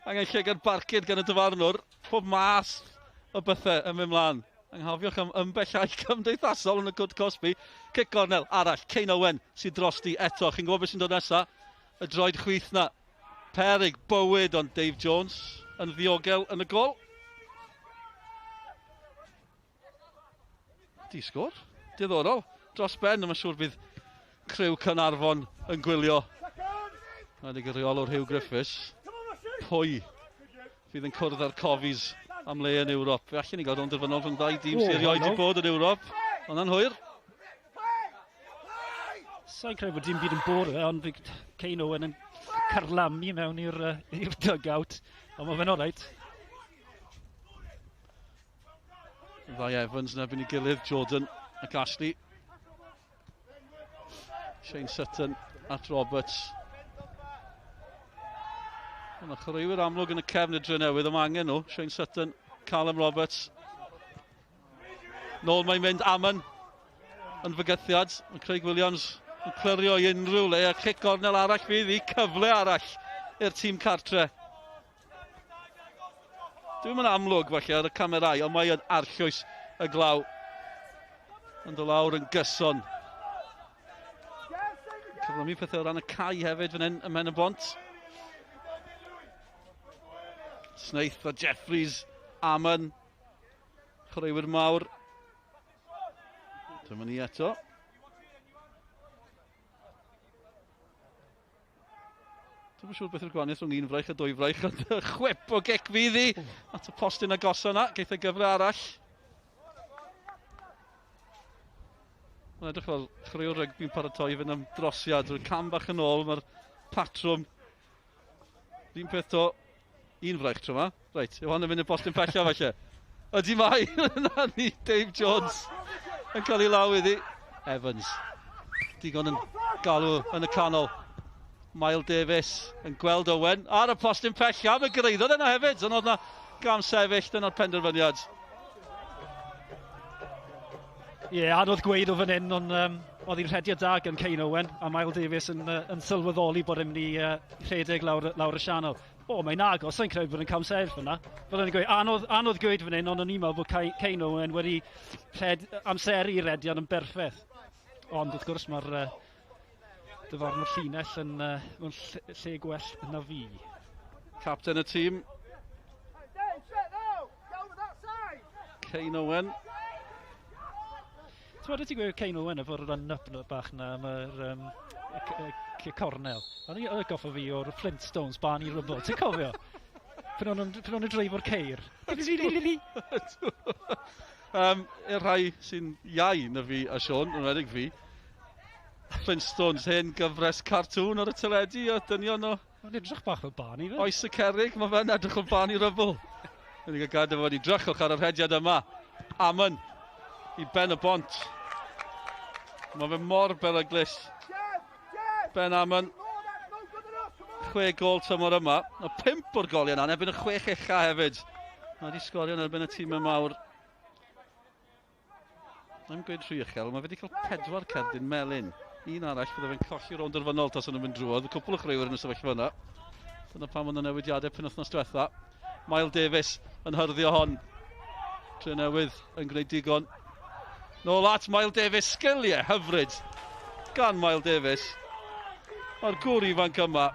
Angen llygad barcud gan y dyfarnwr. Pob mas o bethau yn mynd mlaen. Anghofiwch am ymbellhau cymdeithasol yn y cwt cosbi. Cic gornel arall, Kane Owen sydd drosti eto. Chi'n gwybod beth sy'n dod nesaf? Y droed chwith na. Perig bywyd, ond Dave Jones yn ddiogel yn y gol. Di sgôr. Diddorol. Dros ben, mae'n siŵr bydd criw Caernarfon yn gwylio. Mae wedi rheolwr Hugh Griffiths. Pwy fydd yn cwrdd â'r Cofis am le yn Ewrop. Fe allan ni gael rownd derfynol rhwng ddau dîm sydd erioed wedi bod yn Ewrop. Ond yn hwyr. Sa'n credu bod dim byd yn bod fe, ond Kane Owen yn carlamu mewn i'r uh, dugout. Ond mae fe'n oreit. Ddau Evans yn erbyn ei gilydd, Jordan ac Ashley. Shane Sutton at Roberts. Yna chwaraewyr amlwg yn y cefn y Drenewydd, ond mae angen nhw. Shane Sutton, Callum Roberts. Nôl mae'n mynd Amon yn fygythiad. Mae Craig Williams yn clirio i unrhyw le a cic gornel arall fydd i cyfle arall i'r tîm cartre. Dwi'n mynd amlwg falle ar y camerau, ond mae yn arllwys y glaw. Yn dod lawr yn gyson. Cyflymu pethau o ran y cae hefyd fan hyn ym Mhen y Bont. Snaith a Jeffries, Amon, chwaraewyr mawr. Dyma ni eto. Dwi'm yn siŵr beth yw'r gwahaniaeth rhwng un fraich a dwy fraich, ond chwip o gic fydd hi at y postyn agosa yna. Geith e gyfle arall. Mae'n edrych fel chwaraewr rygbi'n paratoi i fynd am drosiad. Rwy'n cam bach yn ôl, mae'r patrwm. Un peth to, un fraich tro yma. Reit, yw hon yn mynd i'r postyn pella falle. Ydy mae, yna ni, Dave Jones yn cael ei law iddi. Evans, digon yn galw yn y canol. Mael Davies yn gweld Owen ar y postyn pella, mae gyraeddodd yna hefyd, ond oedd yna gam sefyll, dyna'r penderfyniad. Ie, yeah, anodd gweud o fan hyn, ond um, Oedd hi'n rhediad da gan Kane Owen, a Miles Davies yn sylweddoli bod e'n mynd i rhedeg lawr y sianel. O, mae'n agos, sa'n credu bod yn camsefyll fyna. Fel o'n i'n gweud, anodd gweud fan hyn, ond o'n i'n meddwl bod Kane Owen wedi amseru rediad yn berffaith. Ond wrth gwrs mae'r dyfarnwr llinell yn mewn lle gwell na fi. Capten y tîm, Kane Owen. Ti'n meddwl ti'n gweud Kane Owen efo'r run-up bach na am yr cornel. O'n i'n goffa fi o'r Flintstones, Barney Rubble. Ti'n cofio? Pan o'n nhw'n dreifo'r ceir. I'r rhai sy'n iau na fi a Sean, yn enwedig fi, Flintstones, hen gyfres cartŵn ar y teledu a dynion o... Mae'n edrych bach fel Barney, fe? Oes y Cerrig, mae fe'n edrych fel Barney Rubble. Yn ei gael gadael fo ni drychwch ar y rhediad yma. Amon i Ben y Bont. Mae fe mor beryglus. Ben Amon. 6 gôl tymor yma. Mae 5 o'r goliau yna, yn erbyn y 6 ucha hefyd. Mae wedi sgorio yn erbyn y tîmau mawr. Mae'n gweud rhy uchel, mae fe wedi cael 4 cerdyn melyn. Un arall bydde fe'n colli rownd derfynol tas yn mynd drwodd. Cwpl o chwaraewyr yn y sefyllfa yna. Dyna pam oedd y newidiadau penwythnos diwetha. Miles Davies yn hyrddio hon. Drenewydd yn gwneud digon. Nôl at Miles Davies, sgiliau hyfryd gan Miles Davies. Mae'r gŵr ifanc yma,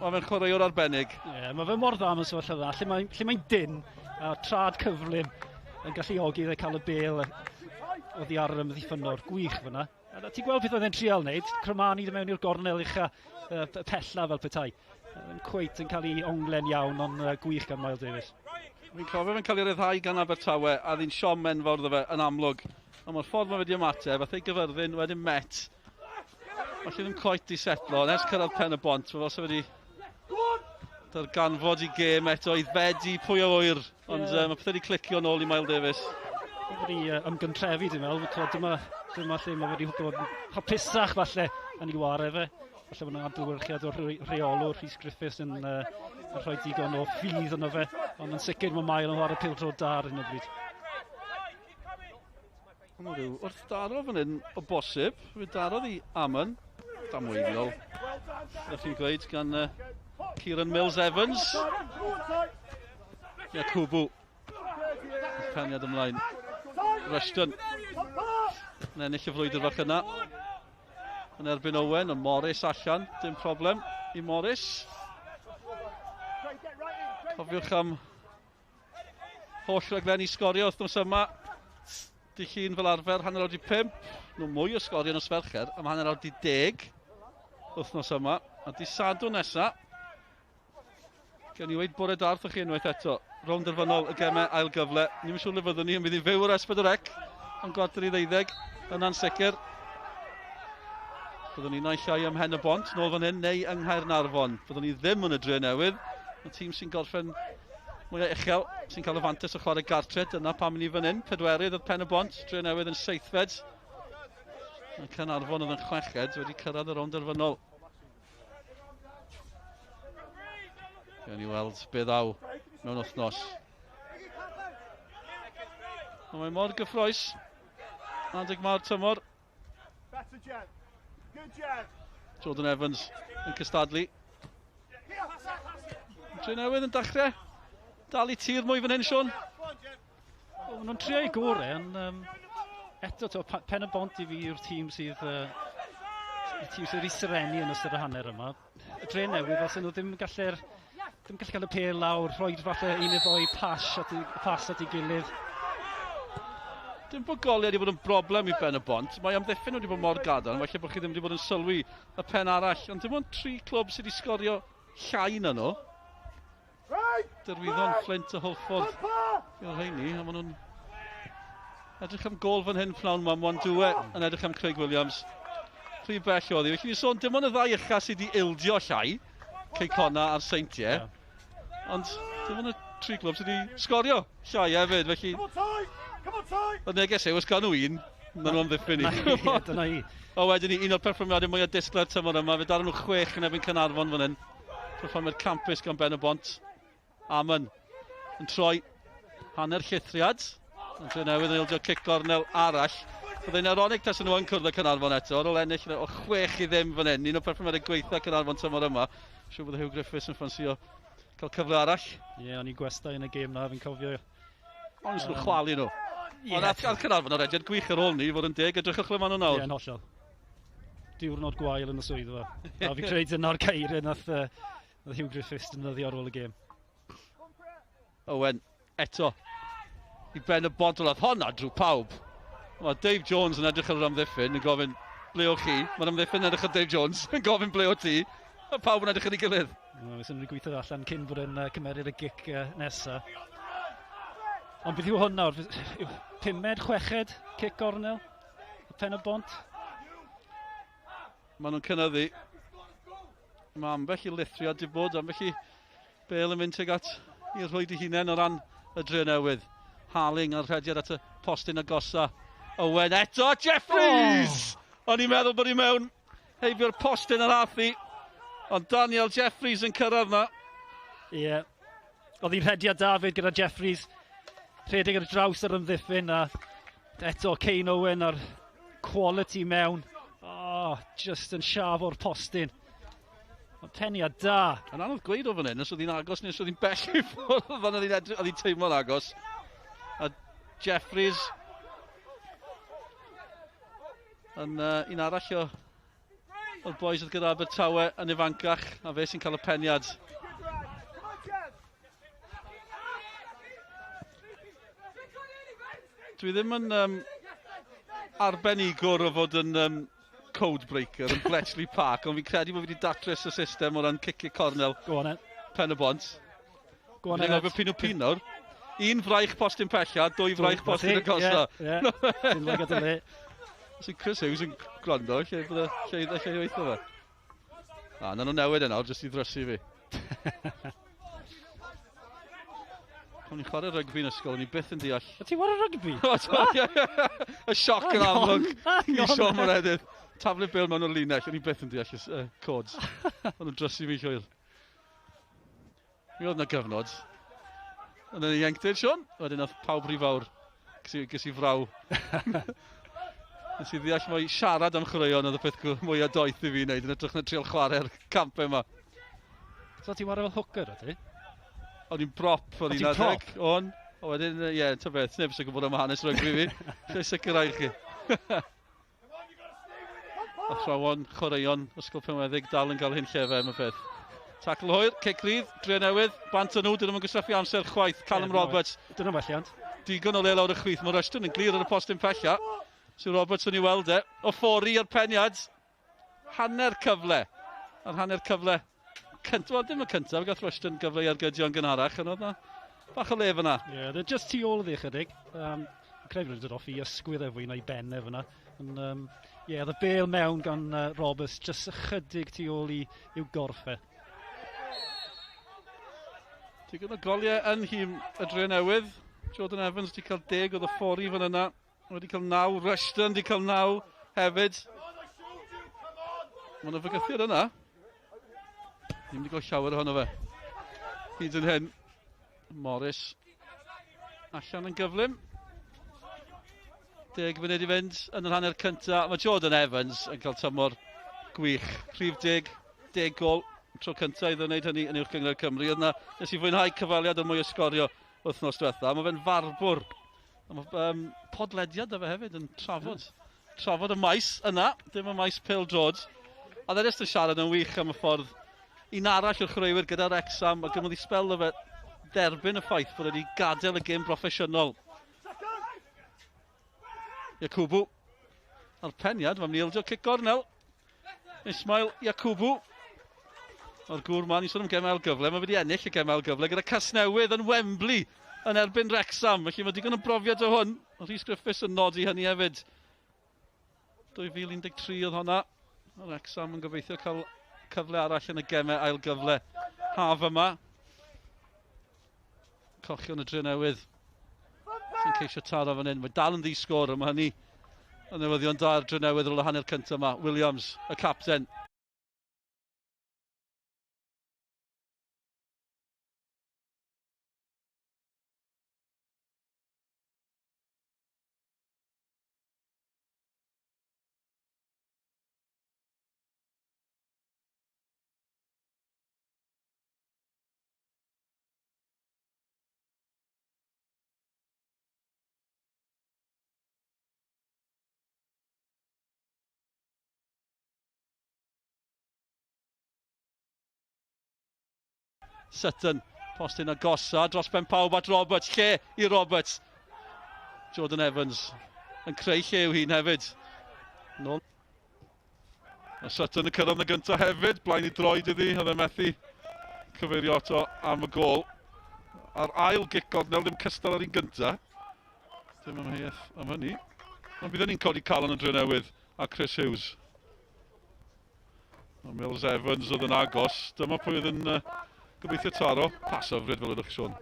mae fe'n chwaraewr arbennig. Ie, yeah, mae fe mor dda mewn sefyllfa dda. Lle mae'n dyn, a trad cyflym yn galluogi iddo cael y bêl oddi ar yr ymddiffynwr. Gwych fyna. A ti'n gweld beth oedd e'n trial wneud, crymanu mewn i'r gornel ucha pella fel petai. Yn cweit yn cael ei onglen iawn, ond gwych gan Miles Davies. Fi'n cofio fe'n cael ei ryddhau gan Abertawe, a ddyn siom enfawr iddo fe yn amlwg. Ond mae'r ffordd mae wedi ymateb, ath ei Gyfyrddin, wedyn Met. Falle ddim cweit di setlo, ond ers cyrraedd Pen y Bont, mae fel se wedi darganfod i gêm eto, i fedi pwy o wyr. Ond yeah. Mae pethau wedi clicio nôl i Miles Davies. Mae wedi ymgyntrefu, dwi'n meddwl. Dyma lle mae wedi bod yn hapusach falle yn ei ware fe. Falle bod yna adlewyrchiad o'r rheolwr Rhys Griffiths yn rhoi digon o ffydd yno fe. Ond yn sicr mae Mael yn chwarae pêl-droed da ar hyn o bryd. Mae rhyw wrth daro fan hyn o bosib. Fe darodd i Amon. Damweiniol. Ydych chi'n gweud gan Kieran Mills Evans. Yakubu. Peniad ymlaen. Rushton. Yn ennill y frwydr fach yna. Yn erbyn Owen, ond Morris allan. Dim problem i Morris. Cofiwch am holl raglenni sgorio wythnos yma. Dy Llun fel arfer, 5:30. Nhw mwy o sgorio nos Fercher am 10:30 wythnos yma. A di Sadwrn nesa, Gewn ni weid bore da wrthoch chi unwaith eto. Rownd derfynol y gemau ail gyfle. Ni'n siŵr le fyddwn ni, yn mynd i fyw ar S4C am 11:45, yna'n sicr. Byddwn ni naill ai ym Mhen y Bont, nôl fan hyn, neu yng Nghaernarfon. Byddwn ni ddim yn y Dre Newydd. Y tîm sy'n gorffen mwyaf uchel, sy'n cael y fantais o chwarae gartre, dyna pam ni fan hyn. Pedwerydd oedd Pen y Bont, Dre Newydd yn seithfed. Mae Caernarfon oedd yn chweched, wedi cyrraedd y rownd derfynol. Gewn ni weld be ddaw mewn wythnos. Ond mae mor gyffrous. Adeg mae'r tymor. Jordan Evans yn cystadlu. Dre Newydd yn dechrau. Dal i tir mwy fan hyn, Sean. Maen nhw'n trio eu gorau, ond eto, Pen y Bont i fi yw'r tîm sydd wedi serenu yn ystod y hanner yma. Y Dre Newydd, os nhw ddim yn gallu cael y pêl lawr, rhoi falle un neu ddoi pas at ei gilydd. Dim bod goliau wedi bod yn broblem i Ben y Bont. Mae amddiffyn wedi bod mor gadarn, falle bod chi ddim wedi bod yn sylwi y pen arall. Ond dim ond 3 clwb sydd wedi sgorio llai na nhw. Derwyddon, Flint a Hwlffordd yw'r rheini, a maen nhw'n edrych am gôl fan hyn pnawn yma. Mwandwe yn edrych am Craig Williams. Rhy bell oedd hi. Felly ni'n sôn dim ond y ddau ucha sydd wedi ildio llai, Cei Connah a'r Seintiau. Yeah. Ond dim ond y 3 clwb sydd wedi sgorio llai hefyd, felly... Y neges yw, os gael nhw un, na nhw amddiffyn i. Dyna i. A wedyn ni, un o'r perfformiadau mwyaf disglair tymor yma, fe daron nhw 6 yn erbyn Caernarfon fan hyn. Perfformiad campus gan Ben y Bont. Amon yn troi hanner llithriad. Yn Dre Newydd yn ildio cic gornel arall. Byddai'n ironic tas nhw yn cwrdd â Caernarfon eto, ar ôl ennill o 6-0 fan hyn. Un o perfformiadau gweitha Caernarfon tymor yma. Siŵr bod Hugh Griffiths yn ffansio cael cyfle arall. Ie, yeah, o'n i gwestai yn y gêm na, fi'n cofio. Ond nhw'n chwalu nhw. Yeah. Ond ath Caernarfon ar rediad gwych ar ôl ni, fod yn deg, edrychwch le maen nhw nawr. Ie, yeah, yn hollol. Diwrnod gwael yn y swyddfa. A fi credu dyna'r geiriau nath Hugh Griffiths defnyddio ar ôl y gêm. Owen, eto, i ben y bont olaf honna drwy pawb. Mae Dave Jones yn edrych ar yr amddiffyn yn gofyn ble o chi. Mae'r amddiffyn yn edrych ar Dave Jones yn gofyn ble o ti. A pawb yn edrych ar ei gilydd. No, fysen nhw'n gweithio allan cyn bod yn cymeryd y gic nesaf. Ond beth yw hwn nawr? Pumed, chweched, cic gornel? Y pen y bont? Maen nhw'n cynyddu. Mae ambell i lithriad di bod, ambell i bel yn mynd tuag at i'r rhwyd ei hunain o ran y dre newydd. Harling a'r rhediad at y postyn agosa. Owen eto, Jeffries! Oh. O'n i'n meddwl bod hi mewn heibio'r postyn ar athi, ond Daniel Jeffries yn cyrraedd na. Ie. Yeah. Oedd hi'n rhediad David gyda Jeffries. Rhedeg ar draws yr ymddiffyn a eto Kane Owen a'r quality mewn. Oh, just yn siaf o'r postyn. Mae peniad da. Yn anodd gweud o fan hyn, os oedd hi'n agos neu os oedd hi'n bell i ffwrdd, oedd hi'n teimlo'n agos. A Jeffries yn un arall o'r boys oedd gyda Abertawe yn ifancach, a fe sy'n cael y peniad. Dwi ddim yn arbenigwr o fod yn code breaker yn Bletchley Park, ond fi'n credu bod fi wedi datrys y system o ran cicio cornel. Go on, Pen y bont. Go on, Fi'n gofio pin o pin nawr. Un fraich postyn pella, dwy fraich postyn agosa. Ie, ie. Lygad y le. So Chris Hughes yn gwrando, lle i weithio fe. Na, na nhw'n newid e nawr, jyst i ddrysu fi. O'n i'n chwarae rygbi yn ysgol, o'n i byth yn deall. O ti'n chwarae rygbi? Y sioc yn amlwg i Siôn Moredydd. Taflu bêl mewn o'r linell, o'n i byth yn deall y codes. O'n nhw'n drysu fi llwyr. Mi oedd yna gyfnod. Yn y ieuenctid, Siôn. Wedyn oedd pawb rhy fawr. Ges i fraw. Nes i ddeall mai siarad am chwaraeon oedd y peth mwyaf doeth i fi wneud yn edrych na trial chwarae'r campau yma. So ti'n chwarae fel hooker, o ti? O'n i'n prop, o'n i'n adeg. O'n. O wedyn, ie, yeah, ta beth, neb sy'n gwybod am hanes rygbi fi. Lle sicrhau chi. Athrawon, chwaraeon, Ysgol Penweddig dal yn cael hyn llefe am y peth. Tacl hwyr, cic rydd, dre newydd, bant o nhw, dyn nhw'n gwastraffu amser chwaith. Callum Roberts. Dyna welliant. Digon o le lawr y chwith, mae Rushton yn glir ar y postyn pella. Sir Roberts yn ei weld e. O ffori i'r peniad. Hanner cyfle. A'r hanner cyfle. Wel, dim y cyntaf, gath Rushton gyfle i argydio yn gynharach, ond oedd na bach o le fyna. Ie, yeah, they're just tu ôl iddi ychydig. Credu bod nhw'n dod off i ysgwydd e fwy na'i ben e fyna. Ond, ie, oedd y bêl mewn gan Roberts, just ychydig tu ôl i'w gorff e. Digon o goliau yn nhîm y Dre Newydd. Jordan Evans wedi cael 10 oedd y ffori fan yna. Wedi cael 9, Rushton wedi cael 9 hefyd. Mae yna fygythiad yna. Ddim wedi cael llawer ohono fe. Hyd yn hyn. Morris allan yn gyflym. 10 munud i fynd yn yr hanner cyntaf. Mae Jordan Evans yn cael tymor gwych. Rhif 10, 10 gol. Tro cyntaf iddo wneud hynny yn Uwch Gynghrair Cymru. Oedd yna, nes i fwynhau cyfaliad o mwy o sgorio wythnos diwetha. Mae fe'n farbwr. Mae podlediad o fe hefyd yn trafod. Trafod y maes yna, dim y maes pêl-droed. A dde jyst yn siarad yn wych am y ffordd un arall o'r chwaraewyr gyda Wrexham, a gymryd i sbel o fe derbyn y ffaith bod wedi gadael y gêm broffesiynol. Yakubu a'r peniad, mae'n mynd i ildio cic gornel. Ismail Yakubu. O'r gŵr ma, ni'n sôn am gemau gyfle, mae wedi ennill y gemau gyfle gyda Casnewydd yn Wembley yn erbyn Wrexham. Felly mae digon o brofiad o hwn. Rhys Griffiths yn nodi hynny hefyd. 2013 oedd honna. Wrexham yn gobeithio cael cyfle arall yn y gemau ail gyfle haf yma. Cochion y Dre Newydd sy'n ceisio taro fan hyn. Mae dal yn ddi-sgôr, a mae hynny yn newyddion da i'r Dre Newydd ar ôl y hanner cyntaf yma. Williams, y capten. Sutton, postyn agosa dros ben pawb at Roberts. Lle i Roberts. Jordan Evans yn creu lle i'w hun hefyd. Nôl. A Sutton yn cyrraedd yn gyntaf hefyd, blaen i droed iddi, oedd e methu cyfeirio ato am y gol. A'r ail gic gornel ddim cystal ar un gyntaf. Dim amheuaeth am hynny. Ond bydd hynny'n codi calon yn Drenewydd a Chris Hughes. A Mills Evans oedd yn agos. Dyma pwy oedd yn gobeithio taro. Pas hyfryd fel ydych chi sôn.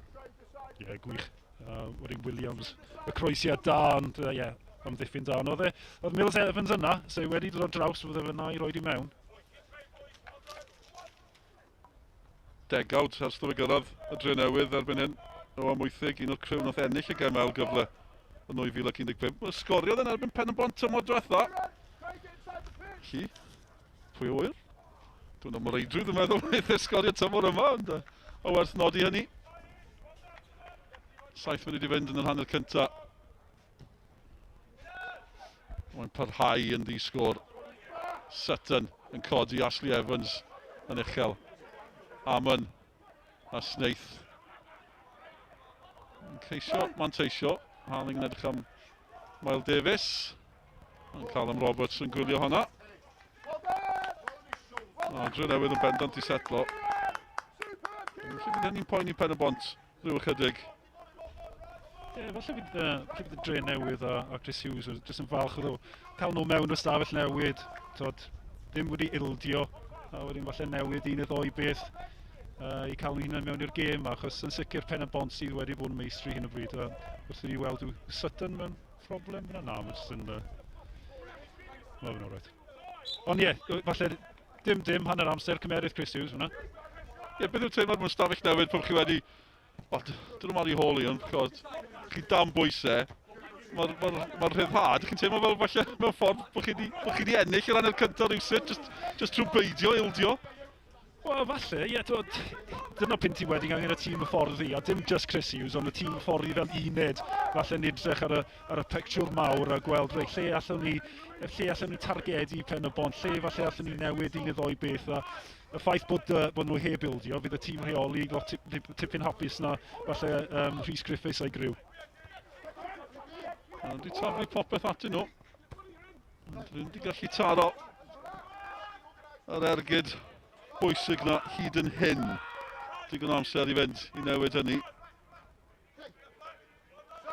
Ie, yeah, gwych. Wedyn Williams, y croesiad da, ond ie, yeah, amddiffyn da. Ond oedd, e, oedd Mills Evans yna, so wedi dod ar draws, fydde fyna i roed i mewn. Degawd ers iddo fe gyrraedd y Drenewydd erbyn hyn. O Amwythig, un o'r criw nath ennill y gem ail gyfle yn 2015. Sgoriodd yn erbyn Pen y Bont tymor diwetha. Felly, pwy a ŵyr? Dwi'n am reidrwydd yn meddwl wneith e sgorio tymor yma, ond o werth nodi hynny. 7 munud i fynd yn yr hanner cynta. Mae'n parhau yn ddi-sgôr. Sutton yn codi Ashley Evans yn uchel. Amon a Snaith. Yn ceisio manteisio. Harling yn edrych am Miles Davis. Yn cael am Roberts yn gwylio hwnna. O, Drenewydd yn bendant i setlo. Felly fydd hynny'n poeni Pen y Bont rhyw ychydig. Ie, yeah, falle fydd, falle fydd y Dre Newydd a Chris Hughes jyst yn falch o cael nhw mewn y stafell newid, tod, ddim wedi ildio, a wedyn falle newid un neu ddoi beth i cael nhw hunain mewn i'r gêm, achos yn sicr Pen y Bont sydd wedi bod yn meistri hyn o bryd, a wrth i ni weld yw Sutton mewn problem fyna, na, mae jyst yn... Mae fe'n alright. Ond ie, yeah, falle dim hanner amser cymerydd Chris Hughes fyna. Ie, yeah, beth yw'r teimlad mewn stafell newid pan chi wedi... Wel, dyn nhw'n ar ei hôl i, ond chod, chi dan bwysau, mae'r ma, ma rhyddhad, chi'n teimlo fel falle mewn ffordd bod chi wedi ennill yr hanner cyntaf rhywsut, just trwy beidio ildio. Wel, falle, ie, yeah, dyna pyn ti wedi angen y tîm hyfforddi, a dim just Chris Hughes, ond y tîm hyfforddi fel uned, falle edrych ar y, ar y pictiwr mawr a gweld, reit, lle allwn ni targedu Pen y Bont, lle falle allwn ni newid un neu ddoi beth, a y ffaith bod nhw heb ildio, fydd y tîm rheoli lot tipyn hapus na falle Rhys Griffiths a'i griw. Wedi taflu popeth atyn nhw. Ond ddim wedi gallu taro yr ergyd bwysig na hyd yn hyn. Digon o amser i fynd i newid hynny.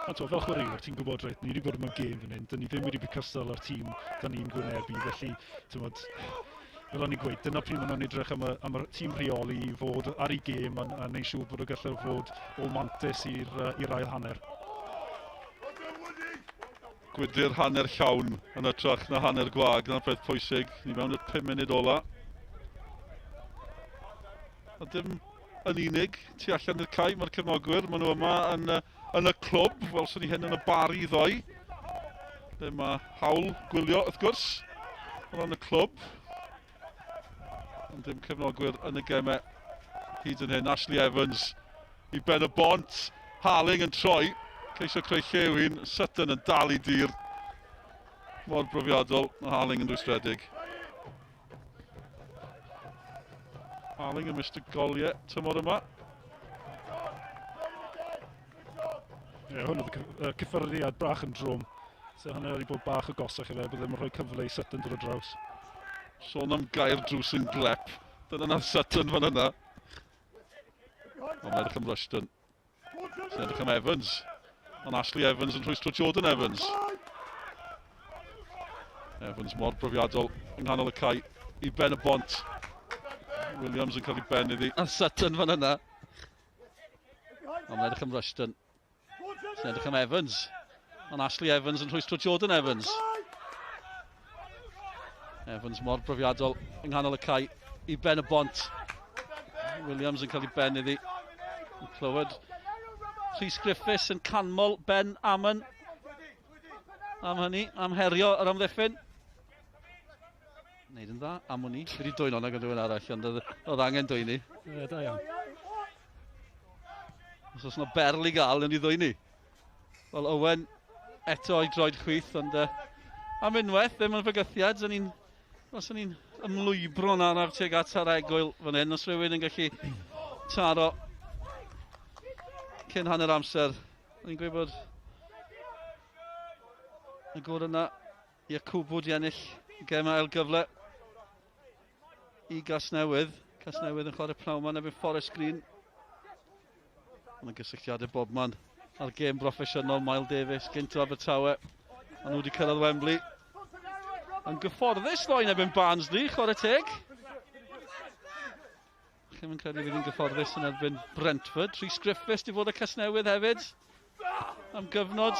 Ond to, fel chwaraewr, ti'n gwybod, reit, ni wedi bod mewn gêm fan hyn, dyn ni ddim wedi bod cystal â'r tîm dyn ni'n gwynebu, felly, ti'n bod, fel o'n i'n gweud, dyna pryd maen nhw'n edrych am y tîm rheoli i fod ar ei gêm a neud siŵr bod o gallu fod o mantais i'r ail hanner. Gwydyr hanner llawn yn hytrach na hanner gwag, dyna'r peth pwysig. Ni mewn i'r 5 munud ola. A dim yn unig, tu allan i'r cae, mae'r cefnogwyr, maen nhw yma yn y clwb, welson ni hyn yn y Bari ddoe. Lle mae hawl gwylio, wrth gwrs, o ran y clwb. Ond dim cefnogwyr yn y gemau hyd yn hyn. Ashley Evans i Ben y Bont, Harling yn troi, ceisio creu lle i'w hun, Sutton yn dal i dir. Mor brofiadol, mae Harling yn rwystredig. Harling yn Mr Goliau tymor yma. Ie, yeah, hwn oedd y cyffyrddiad bach yn drwm. So hynny wedi bod bach o gosach i fe, bydd ddim yn rhoi cyfle i Sutton dod o draws. Sôn am gair drws yn glep. Dyna nath Sutton fan yna. Ond mae'n edrych am Rushton. Sy'n edrych am Evans. Ond Ashley Evans yn rhwystro Jordan Evans. Evans mor brofiadol yng nghanol y cae i Ben y Bont. Williams yn cael ei ben iddi. A Sutton fan yna. Ond mae'n edrych am Rushton. Sy'n edrych am Evans. Ond Ashley Evans yn rhwystro Jordan Evans. Evans mor brofiadol yng nghanol y cae i Ben y Bont. Williams yn cael ei ben iddi. Yn clywed Rhys Griffiths yn canmol Ben Amon am hynny, am herio yr amddiffyn. Wneud yn dda, am hwnni. Fi wedi dwyn hwnna gan rhywun arall, ond oedd angen dwyni. Ie, da iawn. Os oes yna berl i gael, yn ei ddwyni. Wel, Owen eto o'i droed chwith, ond am unwaith, ddim yn fygythiad, os o'n i'n ymlwybro'n araf tuag at ar egwyl fan hyn, os rhywun yn gallu taro cyn hanner amser. Ni'n gweud bod y gôl yna Yakubu di ennill gem ail gyfle i Gasnewydd. Casnewydd yn chwarae pnawn 'ma yn erbyn Forest Green. Mae'n gysylltiadau bob man ar gêm broffesiynol Miles Davis gynt o Abertawe. A nhw wedi cyrraedd Wembley. Yn gyfforddus ddoe yn erbyn Barnsley, chwarae teg. Chi'n credu fydd hi'n gyfforddus yn erbyn Brentford. Rhys Griffiths di fod y Casnewydd hefyd am gyfnod.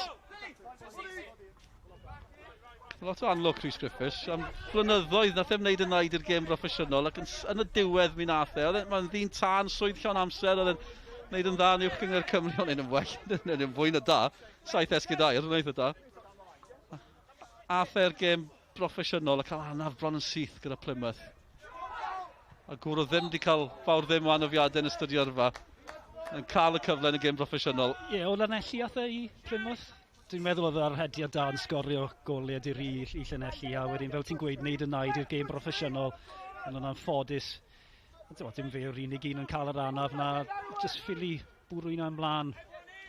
Lot o anlwc Rhys Griffiths. Am blynyddoedd nath e'm wneud y naid i'r gêm broffesiynol ac yn y diwedd mi nath e. Mae'n ddyn tân, swydd llawn amser, oedd e'n wneud yn dda yn Uwch Gynghrair Cymru, ond yn well, yn fwy na da. 7 esgid aur, yn eitha da. Ath e'r gêm broffesiynol a cael anaf bron yn syth gyda Plymouth. A gŵr o ddim wedi cael fawr ddim o anafiadau yn ystod i yrfa. Yn cael y cyfle yn y gêm broffesiynol. Ie, yeah, o Lanelli ath e i Plymouth. Dwi'n meddwl oedd ar rhediad da yn sgorio goliau di i Llanelli a wedyn, fel ti'n gweud, wneud y naid i'r gêm broffesiynol. Ond yn anffodus, dim fe yw'r unig un yn cael yr anaf na, just ffili bwrw un ymlaen.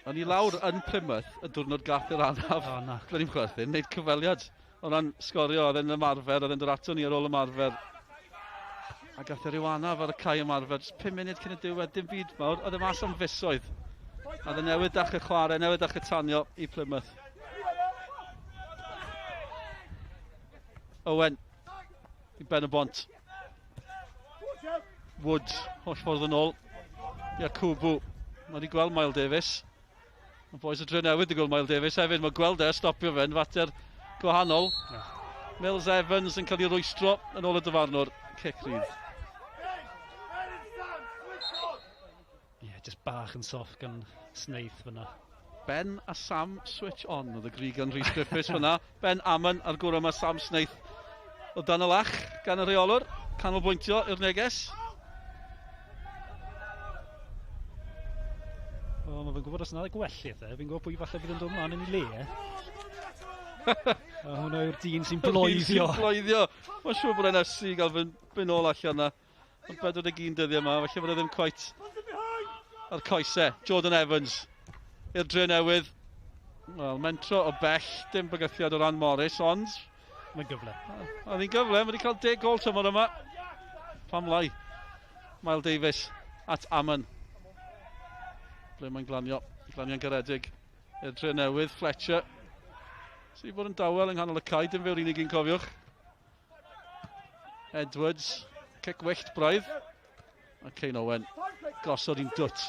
O'n i lawr yn Plymouth y diwrnod gath yr anaf. O, na. Gwneud i'n chwerthin, wneud cyfweliad. O ran sgorio, oedd e'n ymarfer, oedd e'n dod ato ni ar ôl ymarfer. A gath e ryw anaf ar y cae ymarfer, jyst 5 munud cyn y diwedd, dim byd mawr. Oedd e mas am fisoedd. A oedd e newydd dechrau chwarae, newydd dechrau tanio i Plymouth. Owen, i Ben y Bont. Woods, holl ffordd yn ôl. Yakubu, mae wedi gweld Miles Davis. Mae boys y Dre Newydd wedi gweld Miles Davis hefyd. Mae gweld e, stopio fe'n fater gwahanol. Yeah. Mills Evans yn cael ei rwystro yn ôl y dyfarnwr. Cic rydd. Ie, yeah, just bach yn soft gan Snaith fyna. Ben a Sam switch on oedd y grig gan Rhys Griffiths fyna. Ben Amon a'r gwr yma Sam Snaith o dan y lach gan y rheolwr. Canolbwyntio i'r neges. O, mae fe'n gwybod os yna gwellydd e. Fi'n gwybod pwy falle bydd yn dod mlaen yn ei le. A hwnna yw'r dyn sy'n bloeddio. Sy'n bloeddio. Mae'n siŵr bod e'n ysu i gael fy nôl allan na. Ond 41 dyddiau yma, felly bod e ddim quite ar coesau. Jordan Evans i'r Dre Newydd. Wel, mentro o bell, dim bygythiad o ran Morris, ond... Mae'n gyfle. Oedd hi'n gyfle, mae wedi cael 10 gol tymor yma. Pam lai? Miles Davis at Amon. Ble mae'n glanio? Glanio'n garedig. I'r Dre Newydd, Fletcher. Sy'n bod yn dawel yng nghanol y cae, dim fe'r unig un cofiwch. Edwards, cic wyllt braidd. A Kane Owen, gosod i'n dwt.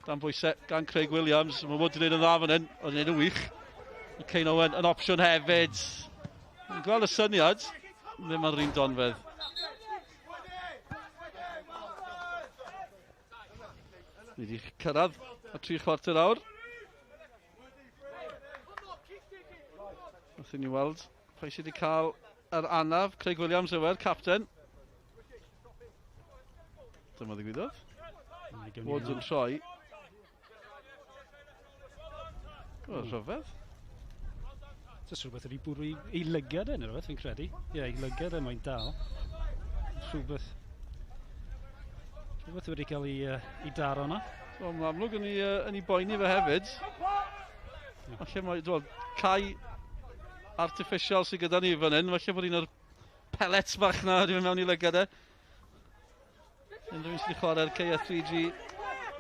Dan bwysau gan Craig Williams. Mae Wood wedi gwneud yn dda fan hyn, oedd yn gwneud yn wych. A Kane Owen yn opsiwn hefyd. Yn gweld y syniad, ddim ar yr un donfedd. Ni wedi cyrraedd y 3/4 awr. Wrth i ni weld pwy sydd wedi cael yr anaf. Craig Williams yw e'r capten. Dyma ddigwyddodd. Woods yn troi. O, rhyfedd. Jyst rhywbeth wedi bwrw i lygad e, neu rhywbeth, fi'n credu. Ie, i lygad e mae'n dal. Rhywbeth wedi cael ei daro yna. So, mae'n amlwg yn ei boeni fe hefyd. Falle mae, dwi'n cae artificial sydd gyda ni fan hyn, falle bod un o'r pellets bach na wedi mynd mewn i lygad e. Unrhyw un sydd wedi chwarae'r cae 3G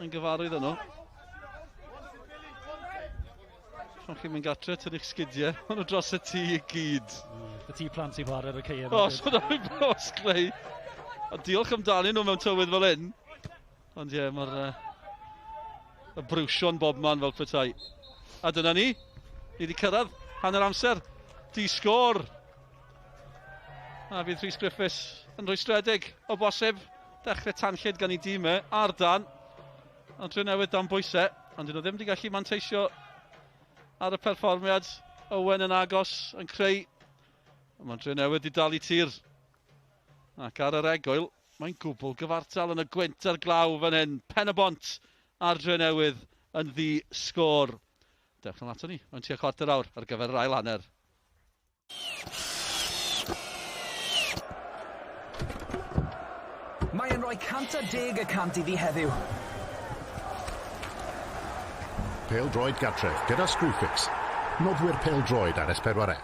yn gyfarwydd yno. Pan chi'n mynd gatre, tynnu'ch sgidiau, maen nhw dros y tŷ i gyd. Y tŷ plant sy'n chwarae ar y cae. O, so nhw'n bos, Clay. A diolch amdanyn nhw mewn tywydd fel hyn. Ond ie, mae'r y briwsion bob man fel petai. A dyna ni, ni wedi cyrraedd hanner amser. Di sgôr. A fydd Rhys Griffiths yn rhwystredig o bosib. Dechrau tanllyd gan ei dîm e, ar dan. Ond Dre Newydd dan bwysau, ond dyn nhw ddim wedi gallu manteisio ar y perfformiad. Owen yn agos, yn creu. Mae'n Dre Newydd wedi dal i tir. Ac ar yr egwyl, mae'n gwbl gyfartal yn y gwynt a'r glaw fan hyn. Pen y Bont a'r Dre Newydd yn ddi sgôr. Dewch yn ato ni, mewn tua 1/4 awr ar gyfer yr ail hanner. Mae Mae e'n rhoi 110% iddi heddiw. Pêl-droed gartref gyda Screwfix. Noddwyr pêl-droed ar S4C.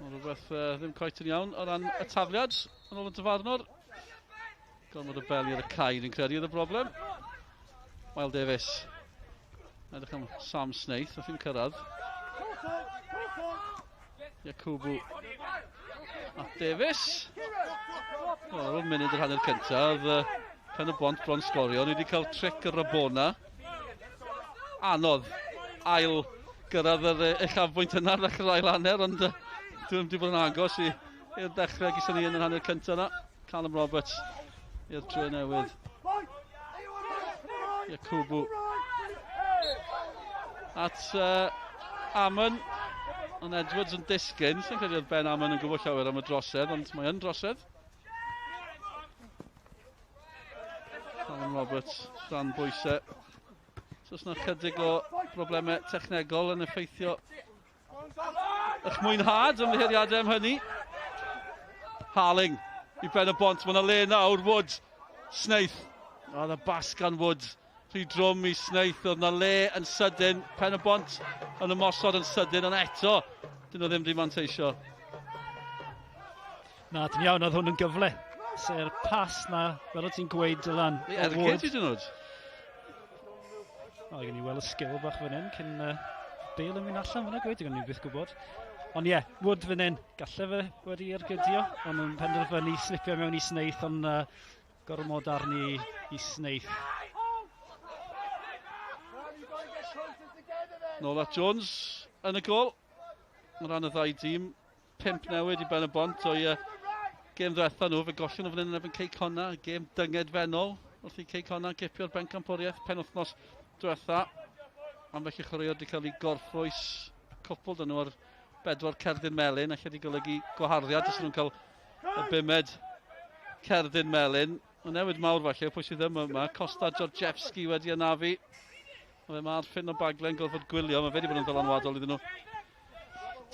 Mae rhywbeth ddim cweit yn iawn o ran y tafliad yn ôl y dyfarnwr. Gormod o beli ar y cae, fi'n credu oedd y broblem. Weil Davies. Edrych am Sam Snaith, nath i'n cyrraedd. Jakubu a Davies. Wel, ar ôl munud yr hanner cyntaf, oedd Pen y Bont bron sgorio. Ni wedi cael tric y Rabona. Anodd ail gyrraedd yr uchafbwynt yna ar ddechrau'r ail hanner, ond dwi'n wedi bod yn agos i'r dechrau gyda ni yn yr hanner cyntaf yna. Callum Roberts i'r dre newydd. Jakubu at Amon. Ond Edwards yn disgyn. Sy'n credu oedd Ben Amon yn gwybod llawer am y drosedd, ond mae yn drosedd. Callum Roberts dan bwysau. So os yna chydig o broblemau technegol yn effeithio eich mwynhad, ymddiheuriadau am hynny. Harling i Ben y Bont, mae yna le nawr, Wood, Snaith. Oedd y bas gan Wood, rhy drwm i Snaith, oedd yna le yn sydyn, Pen y Bont yn ymosod yn sydyn, ond eto, dyn nhw ddim wedi manteisio. Na, dyn iawn, oedd hwn yn gyfle. Se'r pas na, fel o ti'n gweud, Dylan. Ergyd i dyn nhw. O, gen i weld y sgil bach fan hyn, cyn Bale yn mynd allan fyna, gweud, gen i byth gwybod. Ond ie, yeah, Wood fan hyn, gallai fe wedi ergydio, ond yn penderfynu slipio mewn i Snaith, ond gormod arni i Snaith. Nôl at Jones yn y gol. O ran y ddau dîm, 5 newid i Ben y Bont o'i gêm ddiwetha nhw. Fe gollon nhw fan hyn yn erbyn Cei Connah, gêm dyngedfennol wrth i Cei Connah gipio'r bencampwriaeth penwythnos diwetha. Ambell i chwaraewr wedi cael ei gorffwys, cwpl dyn nhw ar 4 cerdyn melyn, allai wedi golygu gwaharddiad os nhw'n cael y 5med cerdyn melyn. Mae newid mawr falle, pwy sydd ddim yma. Costa Georgievski wedi anafu. Mae fe ma'r Finn o Baglen gorfod gwylio, mae fe wedi bod yn ddylanwadol iddyn nhw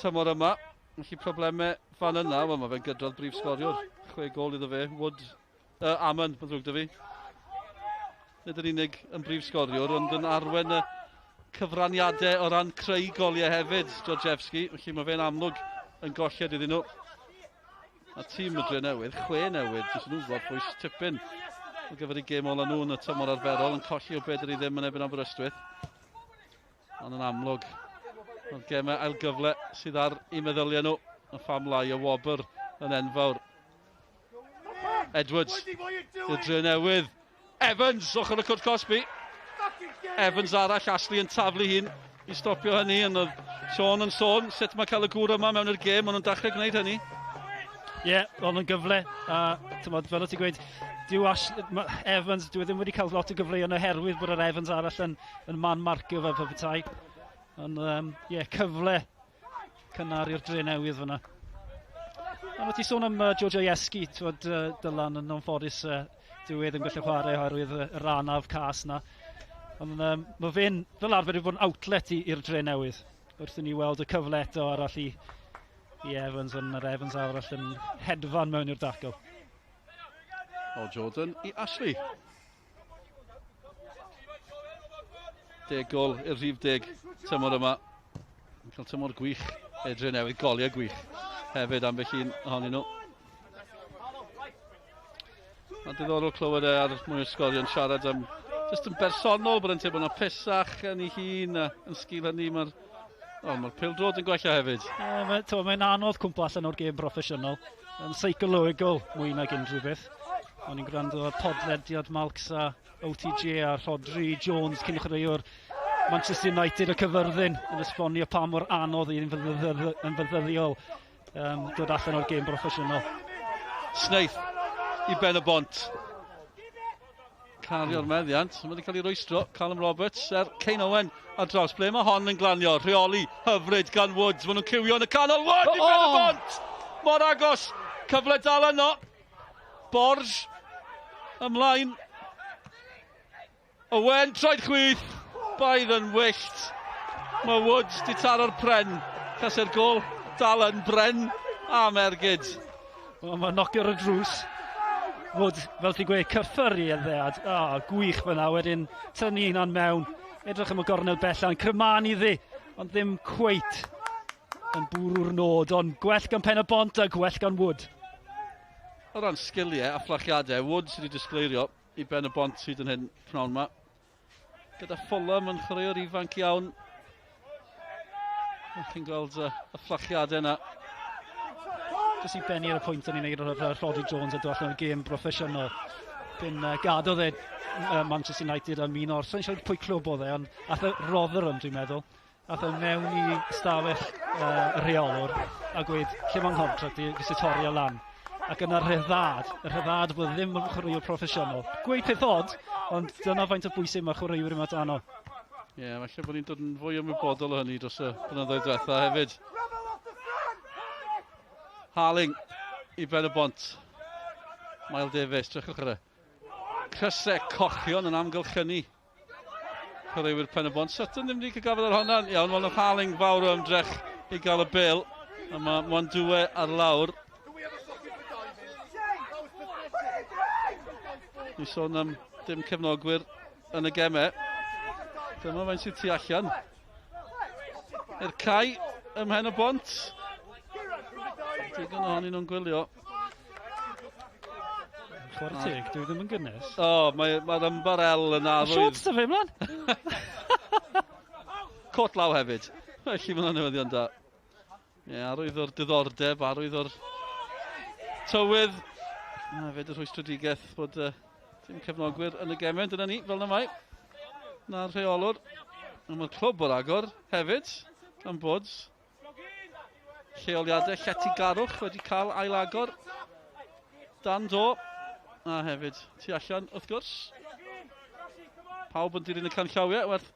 tymor yma. Felly problemau fan yna, wel mae fe'n gydrodd brif sgoriwr. 6 gol iddo fe, Wood, Amon, mae'n ddrwg 'da fi. Nid yn unig yn brif sgoriwr, ond yn arwen y cyfraniadau o ran creu goliau hefyd, Georgievski. Felly mae fe'n amlwg yn golled iddyn nhw. A tîm y Dre Newydd, 6 newid, jyst nhw'n gorffwys tipyn ar gyfer eu gêm ola nhw yn y tymor arferol, yn colli o 4-0 yn erbyn Aberystwyth. Ond yn amlwg, mae'r gemau ail gyfle sydd ar eu meddyliau nhw, y pham lai o wobr yn enfawr. Edwards, y Dre Newydd. Evans, ochr y cwrt cosbi. Evans arall, Ashley yn taflu hun i stopio hynny, ond oedd Sean yn sôn sut mae cael y gŵr yma mewn i'r gêm, maen nhw'n dechrau gwneud hynny. Ie, yeah, ond yn gyfle, a tymod, fel o ti'n gweud, dyw Evans, dyw e ddim wedi cael lot o gyfleoedd oherwydd bod yr Evans arall yn man marcio fel petai. Ond ie, yeah, cyfle cynnar i'r Dre Newydd fyna. A mae ti sôn am Georgievski, tywod, Dylan yn anffodus, dyw e ddim gallu chwarae oherwydd yr anaf cas na. Ond mae fe'n, fel arfer, wedi bod yn outlet i'r Dre Newydd. Wrth i ni weld y cyfle eto arall i Evans, ond yr Evans arall yn hedfan mewn i'r dacl. O Jordan i Ashley. 10 gol i'r rhif 10 tymor yma. Yn cael tymor gwych, Dre Newydd, goliau gwych hefyd ambell un ohonyn nhw. A diddorol clywed e ar mwy o sgorion siarad am jyst yn bersonol bod yn teimlo'n hapusach yn ei hun a yn sgil hynny mae'r mae'r pêl-droed yn gwella hefyd. Mae'n anodd cwmpo allan o'r gêm broffesiynol. Yn seicolegol mwy nag unrhyw beth. O'n i'n gwrando ar podlediad Malcs a OTJ a Rhodri Jones cyn chwaraewr Manchester United o Cyfyrddin yn esbonio pa mor anodd yn fyddyddiol dod allan o'r gêm broffesiynol. Snaith i Ben y Bont. Cario'r meddiant, mae wedi cael ei rwystro. Callum Roberts er Kane Owen ar draws. Ble mae hon yn glanio? Rheoli hyfryd gan Woods. Maen nhw'n cywio yn y canol. Wood i Ben y Bont! Mor agos! Cyfle dal yno. Borge ymlaen. Owen, troed chwith. Baedd yn wyllt. Mae Woods di taro'r pren. Case'r gol dal yn bren am ergyd. Mae'n nocio ar y drws. Wood, fel ti'n gweud, cyffyru y ddead. Gwych fyna, wedyn tynnu hunan mewn. Edrych am y gornel bella'n cryman iddi, ond ddim cweit. yn bwrw'r nod, ond gwell gan Pen y Bont a gwell gan Wood. O ran sgiliau a fflachiadau, Wood sydd wedi disgleirio i Ben y Bont hyd yn hyn pnawn yma. Gyda Fulham yn chwaraewr ifanc iawn. Chi'n gweld y fflachiadau yna. Jyst i benni ar y pwynt o'n i'n neud o'r Rhodri Jones a dod allan o'r gêm broffesiynol. Cyn gadodd e Manchester United am un o'r, sa'n siarad pwy clwb oedd e, ond ath e Rotherham dwi'n meddwl. Ath e mewn i stafell y rheolwr a gweud, lle mae'n contract i, gysi torri o lan. Ac yna'r rhyddhad bod ddim yn chwaraewr proffesiynol. Gweud peth od, ond dyna faint o bwysig mae chwaraewyr yma dano. Ie, yeah, falle bod ni'n dod yn fwy ymwybodol o hynny dros y blynyddoedd diwetha hefyd. Harling i Ben y Bont. Miles Davies, drychwch ar y crysau cochion yn amgylchynu chwaraewyr Pen y Bont. Sutton ddim wedi cael gafael ar hwnna. Iawn, wel, nath Harling fawr o ymdrech i gael y bel. A mae Mwandwe ar lawr. Ni sôn am dim cefnogwyr yn y gemau. Dyma faint sydd tu allan. I'r cae ym Mhen y Bont. Digon ohonyn nhw'n gwylio. Chwarae teg, dwi ddim yn gynnes. O, mae'r ymbarel yn arwydd. Shorts da fe ymlaen! Cot law hefyd. Felly mae hwnna'n newyddion da. Ie, arwydd o'r diddordeb, arwydd o'r tywydd. A hefyd y rhwystredigaeth bod dim cefnogwyr yn y gemau. Dyna ni, fel yna mae. Na'r rheolwr. A mae'r clwb o'r agor hefyd, am bod lleoliadau lletygarwch wedi cael ailagor dan do. A hefyd tu allan, wrth gwrs. Pawb yn dilyn y canllawiau, werth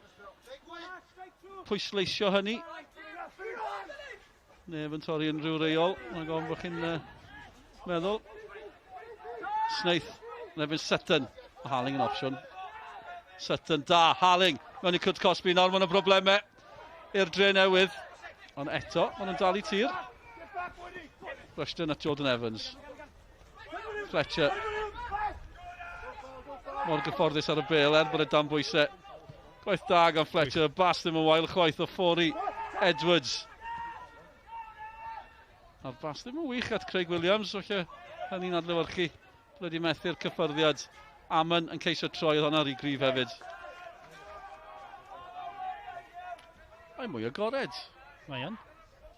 pwysleisio hynny. Neb yn torri unrhyw reol, mae'n gofyn bod chi'n meddwl. Snaith, Levin Sutton, Harling yn opsiwn. Sutton da, Harling, mewn i cwt cosbi, nawr maen nhw'n broblemau i'r dre newydd. Ond eto, maen nhw'n dal i tir. Rushton at Jordan Evans. Fletcher. Mor gyfforddus ar y bel, er bod e dan bwysau. Gwaith da gan Fletcher, bas ddim yn wael chwaith o Ffori Edwards. A'r bas ddim yn wych at Craig Williams, felly hynny'n adlewyrchu wedi methu'r cyffyrddiad. Amon yn ceisio troi, oedd hwnna rhy gryf hefyd. Mae'n mwy agored. Mae yn.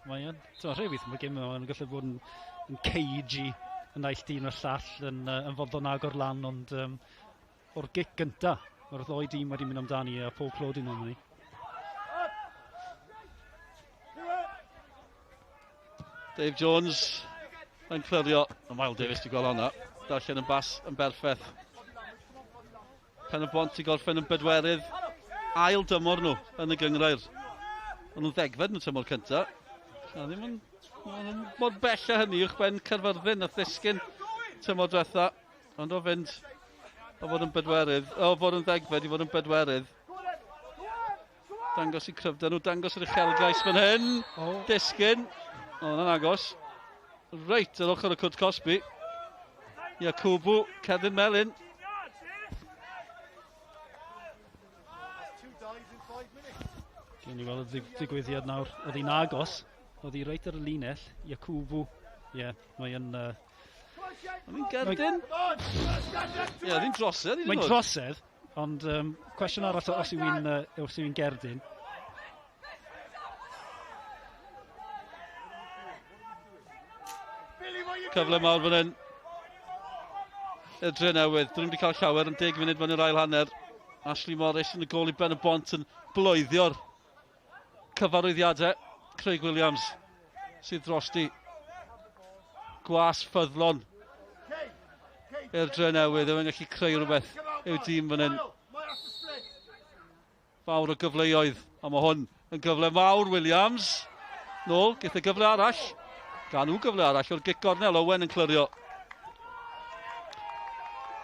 Mae yn. So, rhai weithio mae gêm yma yn gallu bod yn cagey y naill dyn o'r llall yn fodlon agor lan, ond o'r gic gynta, mae'r ddoi dîm wedi mynd amdani a pob clod i nhw am hynny. Dave Jones yn clirio. Mae Miles Davies wedi gweld hwnna. Darllen yn bas yn berffaith. Pen y Bont i gorffen yn bedwerydd. Ail dymor nhw yn y gynghrair. O'n nhw'n ddegfed yn y tymor cynta. A ddim yn mor bell â hynny uwchben Caerfyrddin a ddisgyn tymor diwetha. Ond o fynd o fod yn bedwerydd, o fod yn ddegfed i fod yn bedwerydd. Dangos i cryfder nhw, dangos yr uchelgais fan hyn. Oh. Disgyn. O, yna'n agos. Reit, ar ochr y cwt cosbi. Yakubu, Kevin Melin. Gewn ni weld y digwyddiad nawr. Oedd hi'n agos. Oedd hi reit ar y linell. Yakubu. Ie, yeah, mae'n... Mae'n gerdyn. Ie, oedd hi'n drosedd. Mae'n drosedd, ond cwestiwn arall os yw'n gerdyn. Cyfle mawr fan hyn. Y dre newydd. Dyn nhw wedi cael llawer yn 10 munud fan yr ail hanner. Ashley Morris yn y gôl i Ben y Bont yn bloeddio'r cyfarwyddiadau. Craig Williams sydd drosti. Gwas ffyddlon i'r dre newydd. Yw'n gallu creu rhywbeth i'w dîm fan hyn. Fawr o gyfleoedd. A mae hwn yn gyfle mawr, Williams. Nôl, geith y gyfle arall. Gan nhw gyfle arall o'r gic gornel, Owen yn clirio.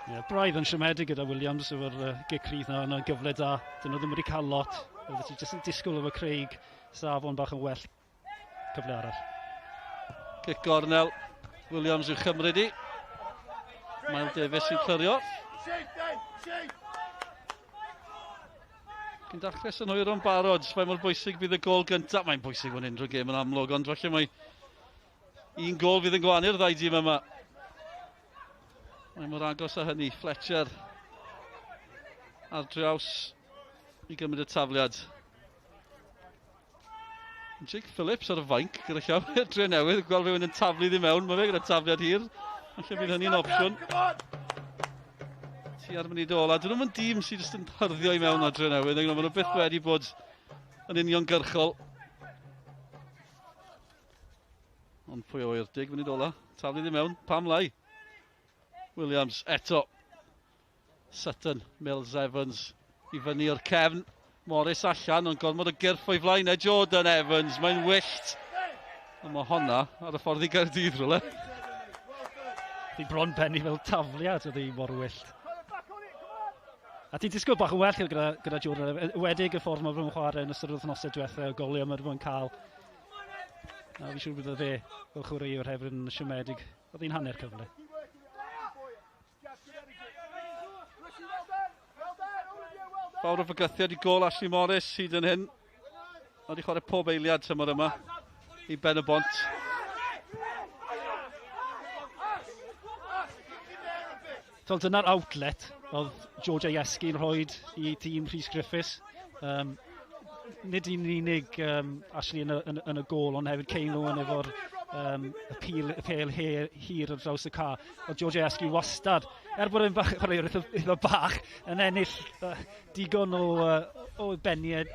Yeah, braidd yn siomedig gyda Williams efo'r gic rydd na, yna gyfle da. Dyn nhw ddim wedi cael lot. Oeddet ti jyst yn disgwyl efo Craig safon bach yn well. Cyfle arall. Gic gornel, Williams i'w chymryd i. Miles Davies sy'n clirio. Chi'n dechrau synhwyro'n barod, faint mor bwysig bydd y gôl gyntaf. Mae'n bwysig mewn unrhyw gêm yn amlwg, ond falle mae un gôl fydd yn gwanu'r ddau dîm yma. Mae mor agos â hynny. Fletcher ar draws i gymryd y tafliad. Jake Phillips ar y fainc gyda llaw i'r Drenewydd, gweld rhywun yn taflu iddi mewn, mae fe gyda tafliad hir. Falle bydd hynny'n opsiwn. Ti ar munud ola. Dyn nhw'n dîm sydd jyst yn hyrddio i mewn ar Drenewydd. Maen nhw byth wedi bod yn uniongyrchol. Ond pwy oer, 10 munud ola. Taflu iddi mewn, pam lai? Williams eto. Sutton, Mills Evans i fyny o'r cefn. Morris allan, ond gormod o gyrff o'i flaen e. Jordan Evans, mae'n wyllt. Ond mae honna ar y ffordd i Gaerdydd rhywle. Di bron benni fel tafliad, oedd hi mor wyllt. A ti'n disgwyl bach yn well gyda Jordan, wedig y ffordd mae fe'n chwarae yn ystod yr wythnosau diwethaf, y goliau mae fe'n cael. A fi'n siŵr bydd fe fel chwaraewr hefyd yn siomedig. Oedd hi'n hanner cyfle. Fawr o fygythiad i gôl Ashley Morris hyd yn hyn. Mae wedi chwarae pob eiliad tymor yma i Ben y Bont. Fel dyna'r outlet oedd George Iescu'n rhoi i tîm Rhys Griffiths. Nid un unig Ashley yn y gôl, ond hefyd Kane Owen efo'r y pêl hir ar draws y ca. Oedd George Iescu wastad, er bod e'n bach, chwaraewr eitha bach, yn ennill digon o beniau.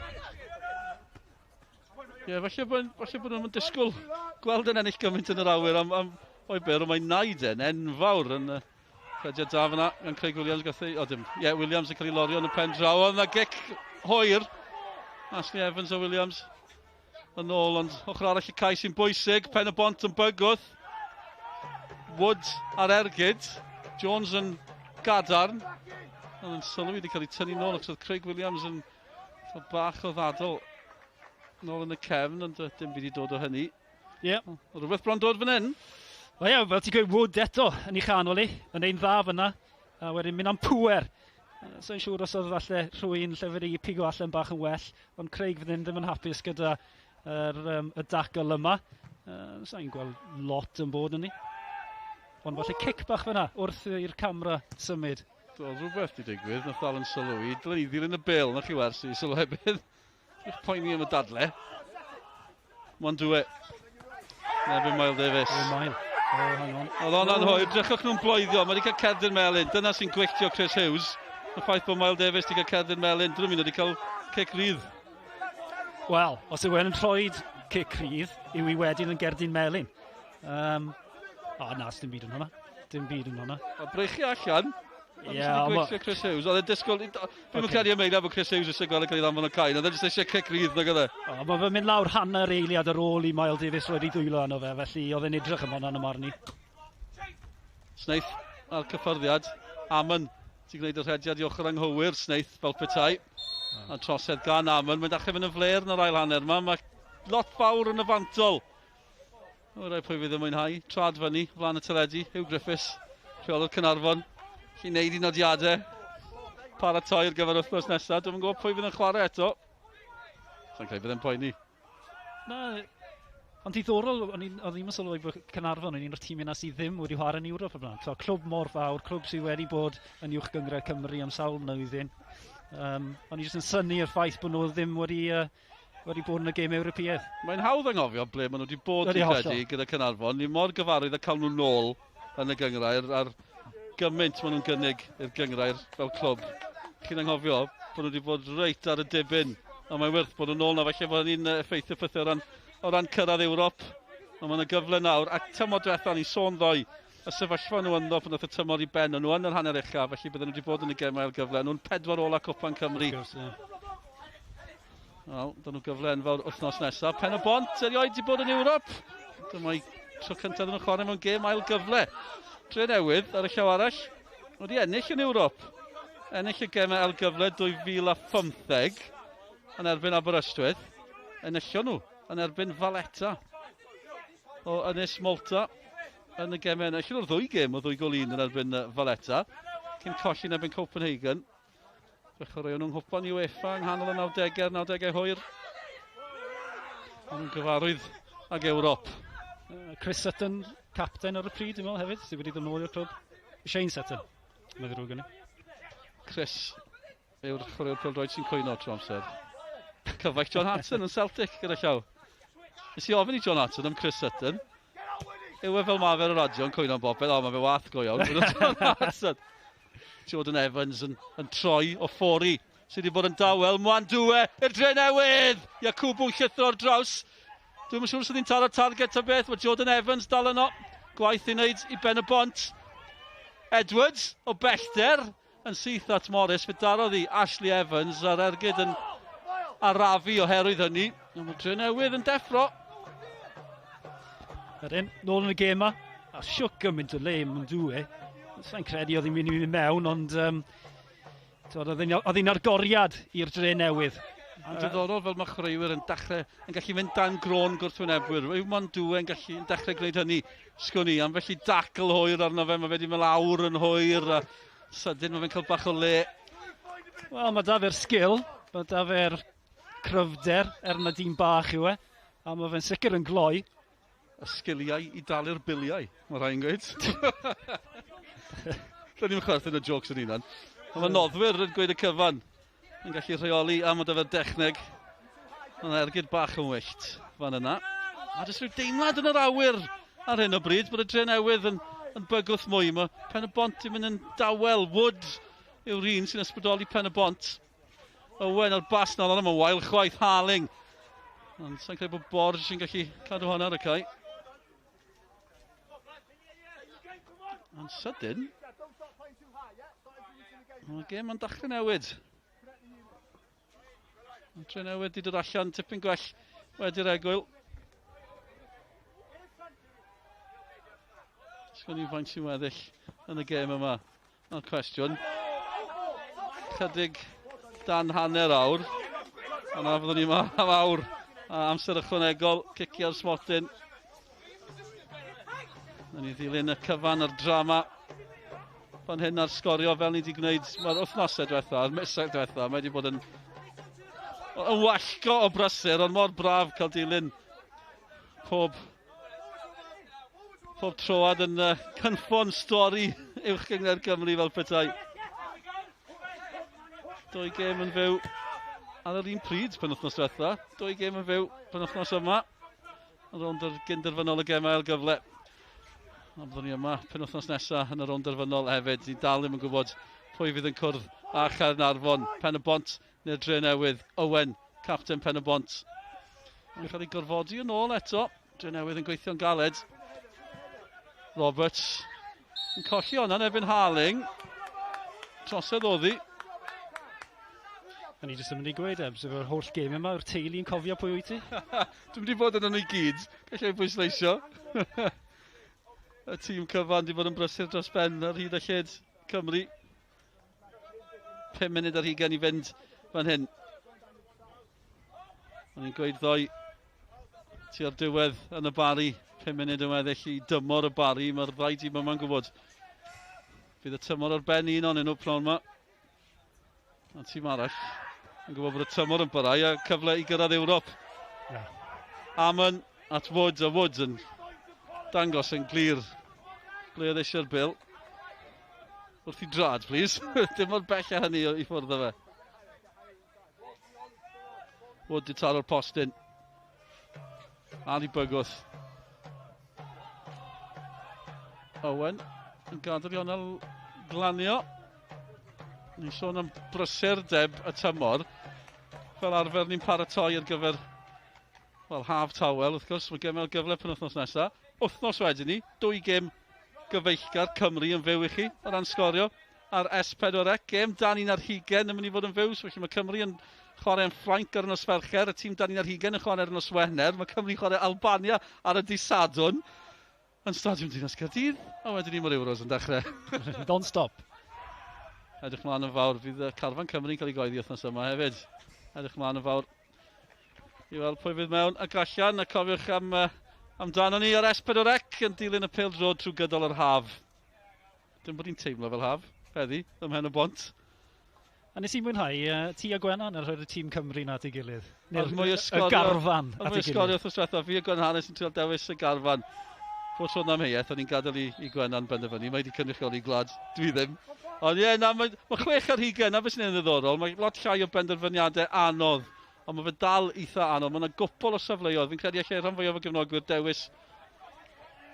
Ie, falle bod nhw'n disgwyl gweld yn ennill gymaint yn yr awyr am o'i byr, ond mae naid e'n enfawr yn rhediad da fyna gan Craig Williams. Gath ei, o dim, ie, Williams yn cael ei lorio yn y pen draw, ond na gic hwyr. Ashley Evans a Williams yn ôl, ond ochr arall y cais sy'n bwysig. Pen y Bont yn bygwth. Wood ar ergyd. Jones yn gadarn. Ond yn sylwi wedi cael ei tynnu nôl, achos oedd Craig Williams yn cael bach o ddadl nôl yn y cefn, ond dim byd i dod o hynny. Ie. Oedd rhywbeth bron dod fan hyn. Wel ie, fel ti'n gweud, Wood eto yn ei chanol i, yn ein dda fyna, a wedyn mynd am pŵer. So'n siŵr os oedd falle rhywun lle fe wedi pigo allan bach yn well, ond Craig fydd ddim yn hapus gyda y dacl yma. Sa'n gweld lot yn bod yn ni. Ond falle cic bach fyna wrth i'r camera symud. Do, rhywbeth wedi digwydd, nath dal yn sylwi. Dylen ni ddilyn y bêl, na chi wers i sylwebydd. Chi'ch poeni am y dadle. Mwandwe. Nefyn Mael Davies. Mael. Oh, hang on. Oedd hwnna'n hwyr, drychwch nhw'n bloeddio, mae wedi cael cerdyn melyn. Dyna sy'n gwylltio Chris Hughes. Y ffaith bod Mael Davies wedi cael cerdyn melyn, dyn nhw'n mynd wedi cael cic rydd. Wel, os yw e'n rhoi cic rydd, yw i wedyn yn gerdyn melyn. O, na, dim byd yn hwnna. Dim byd yn hwnna. A breichu allan. Ie, ond gwylltio Chris Hughes. Oedd e'n disgwyl... Dwi'm yn credu am eiliad bod Chris Hughes eisiau gweld yn cael ei ddanfon o cae. Oedd e jyst eisiau cic rydd, nag oedd e? O, mae fe'n mynd lawr hanner eiliad ar ôl i Mael Davies roed ei ddwylo arno fe, felly oedd e'n edrych am hwnna'n ymar ni. Snaith ar cyffyrddiad. Amon ti'n gwneud y rhediad i ochr anghywir, Snaith fel petai. A trosedd gan Amon. Mae'n dechrau fynd yn fler yn yr ail hanner yma. Mae lot fawr yn y fantol. O, rai pwy fydd yn mwynhau. Trad fyny, flaen y teledu. Hugh Griffiths, rheolwr Caernarfon. Chi'n neud i nodiadau, paratoi ar gyfer wythnos nesaf. Dwi'm yn gwybod pwy fydd yn chwarae eto. Sa'n credu bydd e'n poeni. Na, ond diddorol, o'n ddim yn sylwi bod Caernarfon yn un o'r tîmau yna sydd ddim wedi chwarae yn Ewrop o'r blaen. So, clwb mor fawr, clwb sydd wedi bod yn Uwch Gynghrair Cymru am sawl mlynedd. O'n i jyst yn synnu i'r ffaith bod nhw ddim wedi bod yn y gêm Ewropeaidd. Mae'n hawdd anghofio ble maen nhw wedi bod yn credu gyda Caernarfon. Ni mor gyfarwydd a cael nhw nôl yn y gynghrair a'r gymaint maen nhw'n gynnig i'r gynghrair fel clwb. Chi'n anghofio bod nhw wedi bod reit ar y dibyn. A mae'n werth bod nhw'n nôl na, falle bod ni'n effeithio pethau o ran cyrraedd Ewrop. Ond mae yna gyfle nawr. Ac tymor diwetha, ni'n sôn ddoe, y sefyllfa nhw ynddo pan ddaeth y tymor i ben, o'n nhw yn yr hanner ucha, felly bydden nhw wedi bod yn y gemau ail gyfle. Nhw'n 4 ola Cwpan Cymru. Wel, dyn nhw gyfle enfawr wythnos nesaf. Pen y Bont, erioed wedi bod yn Ewrop. Dyma'i tro cyntaf nhw'n chwarae mewn gêm ail gyfle. Drenewydd ar y llaw arall wedi ennill yn Ewrop. Ennill y gemau ail gyfle 2015 yn erbyn Aberystwyth. Enillon nhw yn erbyn Valletta o Ynys Malta yn y gemau. Enillon nhw'r ddwy gêm o 2-1 yn erbyn Valletta cyn colli yn erbyn Copenhagen. Fe chwaraeon nhw'n nghwpan UEFA yng nghanol y 90au, 90au hwyr. Maen nhw'n gyfarwydd ag Ewrop. Chris Sutton, capten ar y pryd, dwi'n meddwl hefyd, sydd wedi dod nôl i'r clwb. Shane Sutton, mae ddrwg gen i. Chris yw'r chwaraewr pêl-droed sy'n cwyno trwy amser. Cyfaill John Hartson yn Celtic gyda llaw. Nes i ofyn i John Hartson am Chris Sutton. Yw e fel ma fe ar y radio yn cwyno am bopeth? O, mae fe wath go iawn. John Hartson. Jordan Evans yn, yn troi o ffori sydd wedi bod yn dawel. Mwandue i'r dre newydd! Jakubu'n llithro ar draws. Dwi'm yn siŵr os ydy'n taro target ta beth. Mae Jordan Evans dal yno. Gwaith i wneud i Ben y Bont. Edwards o bellter yn syth at Morris. Fe darodd i Ashley Evans a'r ergyd yn arafu oherwydd hynny. Mae Drenewydd yn deffro. Ydyn, nôl yn y gêm ma. A siwc gymaint o le Mwndue. Sa'n credu oedd hi'n mynd i mynd mewn, ond um, oedd hi'n argoriad i'r dre newydd. A'n diddorol fel mae chwaraewyr yn dechrau, yn gallu mynd dan gron gwrthwynebwyr. Yw Mondue yn gallu yn dechrau gwneud hynny, sgwn i. Am felly dacl hwyr arno fe, mae fe wedi mynd lawr yn hwyr, a sydyn mae fe'n cael bach o le. Wel, mae da fe'r sgil, mae da fe'r cryfder, er na dyn bach yw e, a mae fe'n sicr yn gloi. Y sgiliau i dalu'r biliau, mae rhai'n gweud. Dyn ni'n chwerthin y jokes yn unan. Ond mae noddwyr yn gweud y cyfan. Yn gallu rheoli am o fe'r dechneg. Mae'n ergyd bach yn wyllt fan yna. A jyst rhyw deimlad yn yr awyr ar hyn o bryd bod y dre newydd yn, yn bygwth mwy. Mae Pen y Bont yn mynd yn dawel. Wood yw'r un sy'n ysbrydoli Pen y Bont. Owen ar bas na, ond mae'n wael chwaith Harling. Ond sa'n credu bod Borge yn gallu cadw hwnna ar y cae. Ond sydyn, mae'r gêm yn dechrau newid. Mae Drenewydd wedi dod allan tipyn gwell wedi'r egwyl. Sgwn i faint sy'n weddill yn y gêm yma. Na'r cwestiwn. Chydig dan hanner awr. A na fyddwn ni yma am awr. A amser ychwanegol, cicio'r smotyn. Nawn ni ddilyn y cyfan a'r drama fan hyn a'r sgorio fel ni wedi gwneud mae'r wythnosau diwetha, a'r misoedd diwetha, mae wedi bod yn, yn wallgo o brysur, ond mor braf cael dilyn pob, pob troad yn uh, cynffon stori uwch gynghrair Cymru fel petai. Dwy gêm yn fyw ar yr un pryd penwythnos diwetha, dwy gêm yn fyw penwythnos yma. Yn rownd yr gynderfynol y gemau ail gyfle. A byddwn ni yma penwythnos nesaf yn y rownd derfynol hefyd. Ni dal ddim yn gwybod pwy fydd yn cwrdd â Chaernarfon, Pen y Bont neu'r Dre Newydd. Owen, capten Pen y Bont. Yn cael ei gorfodi yn ôl eto. Dre Newydd yn gweithio'n galed. Roberts yn colli hwnna yn erbyn Harling. Trosedd oddi. O'n i jyst yn mynd i gweud, Ebs, efo'r holl gêm yma, yw'r teulu'n cofio pwy wyt ti? Dwi'n mynd i bod yn nhw i gyd, gallai bwysleisio. y tîm cyfan wedi bod yn brysur dros ben ar hyd a lled Cymru. 5 munud ar hugain i fynd fan hyn. O'n i'n gweud ddoe, tua'r diwedd yn y Bari, 5 munud yn weddill i dymor y Bari, mae'r ddau dîm yma'n gwybod. Bydd y tymor ar ben un o'n nhw pnawn yma. A tîm arall yn gwybod bod y tymor yn parhau a cyfle i gyrraedd Ewrop. Yeah. Amon at Woods, a Woods yn dangos yn glir ble oedd eisiau'r bil. Wrth i drad, please. Dim ond bell a hynny i ffwrdd o fe. Wood di taro'r postyn. Ar i bygwth. Owen yn gadael i Onel glanio. Ni'n sôn am brysurdeb y tymor. Fel arfer ni'n paratoi ar gyfer wel, haf tawel, wrth gwrs. Mae gemau gyfle penwythnos nesaf. Wythnos wedyn ni, dwy gêm gyfeillgar Cymru yn fyw i chi o ran sgorio ar S4C. Gêm dan un ar hugen yn mynd i fod yn fyw, so felly mae Cymru yn chwarae yn Ffrainc ar y nos Fercher, y tîm dan un ar hugen yn chwarae ar y nos Wener, mae Cymru'n chwarae Albania ar y dydd Sadwrn yn Stadiwm Dinas Caerdydd, a wedyn ni mae'r Euros yn dechrau. Don't stop. Edrych mlaen yn fawr, fydd y carfan Cymru'n cael ei goeddi wythnos yma hefyd. Edrych mlaen yn fawr i weld pwy fydd mewn ac allan, a cofiwch am, uh, amdano ni ar S4C yn dilyn y pêl-droed trwy gydol yr haf. Dim bod hi'n teimlo fel haf, heddi, ym Mhen y Bont. A nes i mwynhau ti a Gwennan yn rhoi'r tîm Cymru na at ei gilydd. Neu'r mwy o sgorio, y garfan at ei gilydd. Mwy o wrth diwethaf, fi a Gwennan Hannes yn trio dewis y garfan. Pob tro am heiaeth, o'n i'n gadael i, i Gwennan benderfynu. Mae wedi cynrychioli gwlad, dwi ddim. Ond ie, na, mae, mae 26, na beth sy'n ei ddiddorol. Mae lot llai o benderfyniadau anodd, ond mae fe dal eitha anodd. Mae yna gwpl o safleoedd. Fi'n credu allai rhan fwyaf o gefnogwyr dewis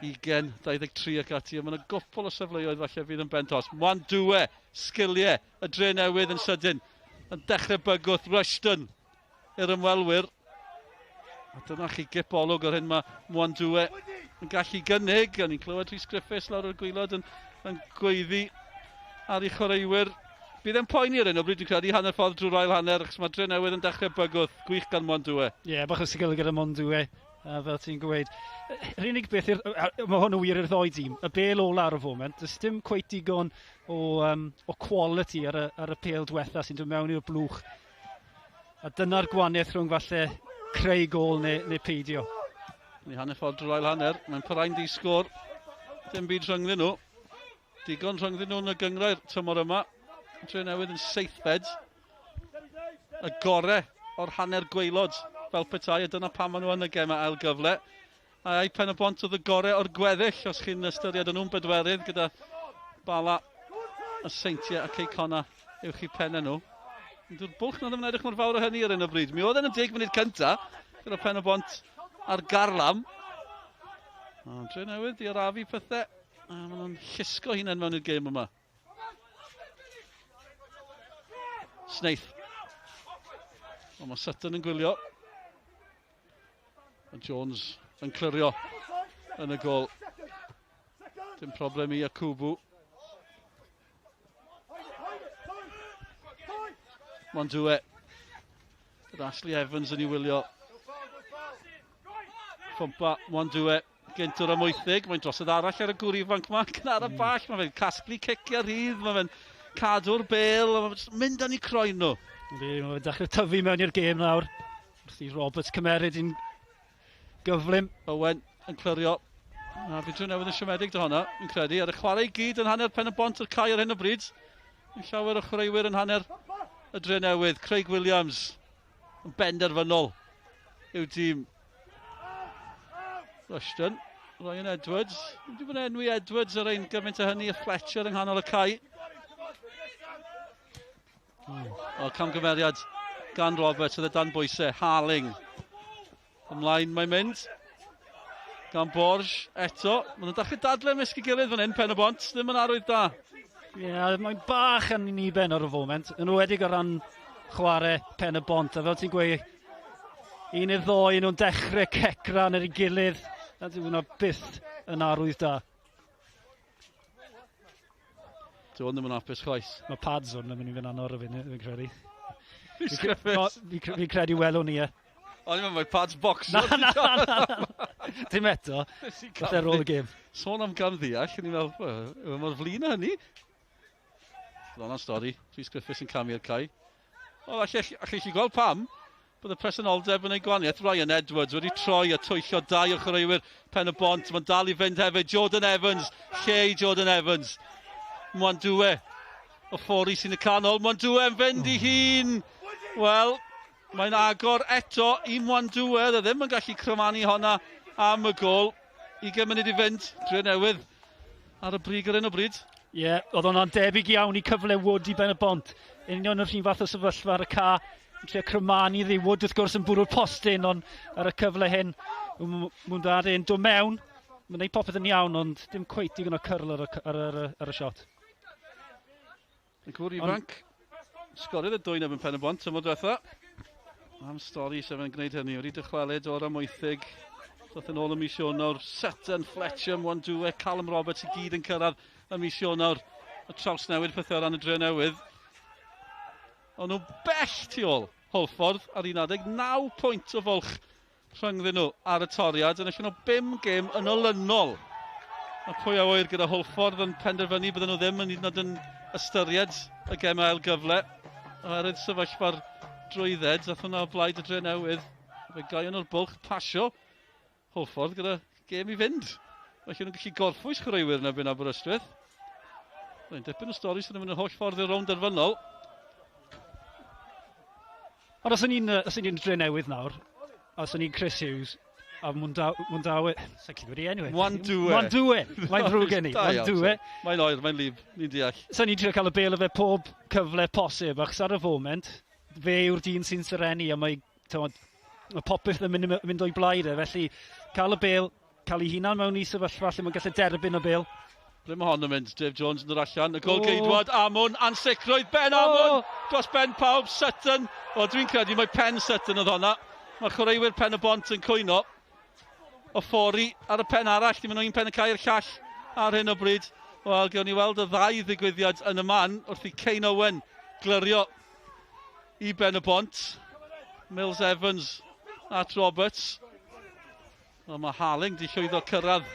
20, 23 ac ati, ond mae yna gwpl o safleoedd falle fydd yn ben tos. Mwan dwe, sgiliau, y dre newydd yn sydyn, yn dechrau bygwth Rushton i'r ymwelwyr. A dyna chi gip olwg o'r hyn mae Mwan Dwe yn gallu gynnig. O'n i'n clywed Rhys Griffiths lawr o'r gwylod yn, yn gweiddi ar ei chwaraewyr. Bydd e'n poeni ar hyn o bryd dwi'n credu hanner ffordd drwy'r ail hanner, achos mae Dre Newydd yn dechrau bygwth. Gwych gan Mwan Dwe. Ie, yeah, bach o sigl gyda Mwan Dwe fel ti'n gweud. Yr unig beth, mae hwn yn wir i'r ddoi dîm, y bel ola ar y foment, does dim cweit digon o, um, o quality ar y, ar y pêl diwetha sy'n dod mewn i'r blwch. A dyna'r gwahaniaeth rhwng falle creu gol neu, neu peidio. Ni hanner ffordd drwy'r ail hanner, mae'n parau'n di sgôr. Dim byd rhyngddyn nhw. Digon rhyngddyn nhw yn y gyngrair tymor yma. Tre Newydd yn seithfed. Y gore o'r hanner gwaelod fel petai, a dyna pam maen nhw yn y gemau ail gyfle. A ai Pen y Bont oedd y gore o'r gweddill, os chi'n ystyried yn nhw'n bedwerydd gyda Bala, y Seintiau a Cei Connah uwch i pennau nhw. Dyw'r bwlch na ddim yn edrych mor fawr o hynny ar hyn o bryd. Mi oedd e'n y 10 munud cynta, gyda Pen y Bont ar garlam. O, Dre Newydd di arafu pethau. A maen nhw'n llusgo hunain mewn i'r gêm yma. Snaith. O, mae Sutton yn gwylio. A Jones yn clirio yn y gol. Dim problem i Yakubu. Mondue. Gyda Ashley Evans yn ei wylio. Ffwmpa, Mondue. Gynt o'r amwythig, mae'n drosodd arall ar y gŵr ifanc yma, cynnar mm. ball, mae fe'n casglu ciciau rhydd, mae fe'n cadw'r bel, mae fe'n mynd â ni croen nhw. Yndi, mae fe'n dechrau tyfu mewn i'r gêm nawr. Wrth i Roberts cymeryd i'n gyflym. Owen yn clirio. A fi drwy newydd yn siomedig dy honna, fi'n credu. Ar y chwarae i gyd yn hanner pen y bont o'r cae ar hyn o bryd. Yn llawer o chwaraewyr yn hanner y dre newydd. Craig Williams yn benderfynol i'w dîm. Rushton, Ryan Edwards. Dwi'n bod yn enwi Edwards ar ein gymaint o hynny, y Fletcher yng nghanol y cae. O, camgymeriad gan Roberts, oedd e dan bwysau. Harling. Ymlaen mae'n mynd. Gan Borge eto. Maen nhw'n dechrau dadle ymysg ei gilydd fan hyn, pen y bont. Ddim yn arwydd da. Ie, yeah, mae'n bach yn niben ar y foment. Yn ymwedig o ran chwarae pen y bont. A fel ti'n gweud, un i'r ddoi nhw'n dechrau cecran ar ei gilydd. A dwi'n hwnna byth yn arwydd da. Dwi'n ddim yn hapus chwaith. Mae pads hwn yn mynd i fynd anodd o fi'n fi credu. Fi, fi credu welwn ni e. O'n i'n meddwl pads box. Na, na, na, na. Dim eto. Falle ar ôl y gêm. Sôn am gam ddeall, o'n i'n meddwl, yw mor flin â hynny. Oedd stori, Rhys Griffiths yn camu i'r cae. O, allech chi allu gweld pam bod y presenoldeb yn ei gwaniaeth. Ryan Edwards wedi troi a twyllo dau o chwaraewyr pen y bont. Mae'n dal i fynd hefyd. Jordan Evans, lle i Jordan Evans. Mwandwe o ffori sy'n y canol. Mwandwe yn fynd i hun. Wel, mae'n agor eto i Mwandwe. Dde ddim yn gallu crymanu honna am y gol. 20 munud i fynd. Dre Newydd ar y brig ar hyn o bryd. Ie, yeah, oedd hwnna'n debyg iawn i cyfle Wood i ben y bont. Union yr un fath o sefyllfa ar y ca. Yn trio crymanu iddi. Wood wrth gwrs yn bwrw'r postyn, ond ar y cyfle hyn, Mwndade yn dod mewn. Mae'n gwneud popeth yn iawn, ond dim cweit digon o cyrl ar y, ar, ar, ar y shot. Y gŵr ifanc, sgoriodd y dwy'n efo'n pen y bont tymor diwetha. Am stori sef yn gwneud hynny, wedi dychwelyd o'r amwythig. Doth yn ôl y mis Ionawr, Sutton, Fletcher, Mwandwe, Callum Roberts i gyd yn cyrraedd y mis Ionawr. Y trawsnewid pethau o ran y dre newydd. O'n nhw bell tu ôl Hwlffordd ar un adeg, 9 pwynt o fwlch rhyngddyn nhw ar y toriad, yn allan o 5 gêm yn olynol. A pwy a wyr gyda Hwlffordd yn penderfynu bydden nhw ddim yn hyd yn oed yn ystyried y gem ail gyfle. Oherwydd sefyllfa'r drwydded, ath hwnna o blaid y dre newydd. Fe gaion o'r bwlch pasio Hwlffordd gyda gêm i fynd. Felly nhw'n gallu gorffwys chwaraewyr yn erbyn Aberystwyth. Mae'n dipyn o stori sydd yn mynd yr holl ffordd i'r rownd derfynol. Ond os o'n i'n os o'n i'n dre newydd nawr, os o'n i'n Chris Hughes, a Mwndawe, sa'n gallu gwybod enw e. Mwandwe. Mwandwe, mae'n ddrwg gen i. Mwandwe. Mae'n oer, mae'n lib, ni'n deall. So ni'n trio cael y bel o fe pob cyfle posib, achos ar y foment, fe yw'r dyn sy'n serenu, a mae, tywod, mae popeth yn mynd, mynd o'i blaid e, felly cael y bel, cael ei hunan mewn i sefyllfa lle mae'n gallu derbyn y bel. Ble mae hon yn mynd? Dave Jones yn dod allan. Y gol geidwad, Amon, ansicrwydd, Ben Amon, dros ben pawb, Sutton. O, dwi'n credu mae pen Sutton oedd honna. Mae chwaraewyr Pen y Bont yn cwyno. Ofori ar y pen arall, dim yn un pen y cae i'r llall ar hyn o bryd. Wel, gewn ni weld y ddau ddigwyddiad yn y man wrth i Kane Owen glyrio i Ben y Bont. Mills Evans at Roberts. Wel, mae Harling di llwyddo cyrraedd.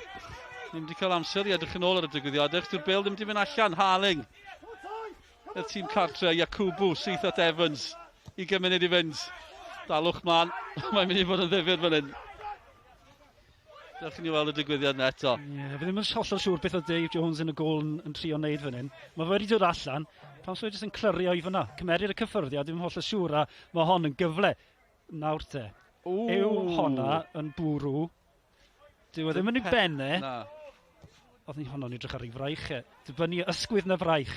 Ddim wedi cael amser i edrych yn ôl ar y digwyddiadau, achos dyw'r bêl ddim wedi mynd allan. Harling. Y tîm cartre, Yakubu, syth at Evans. 20 munud i fynd. Dalwch mlaen. Mae'n mynd i fod yn ddifyr fan hyn. Dewch i ni weld y digwyddiad yna eto. Ie, yeah, fi ddim yn hollol siŵr beth oedd Dave Jones yn y gôl yn, yn trio wneud fan hyn. Mae fe wedi dod allan, pam so jyst yn clirio i fyna. Cymerir y cyffyrddiad, ddim yn hollol siŵr, a mae hon yn gyfle. Nawr te. Ooh. Yw honna yn bwrw. Dyw e ddim yn ei ben e. Na. Oedd ni honno'n edrych ar ei fraich e. Dibynnu ysgwydd na fraich.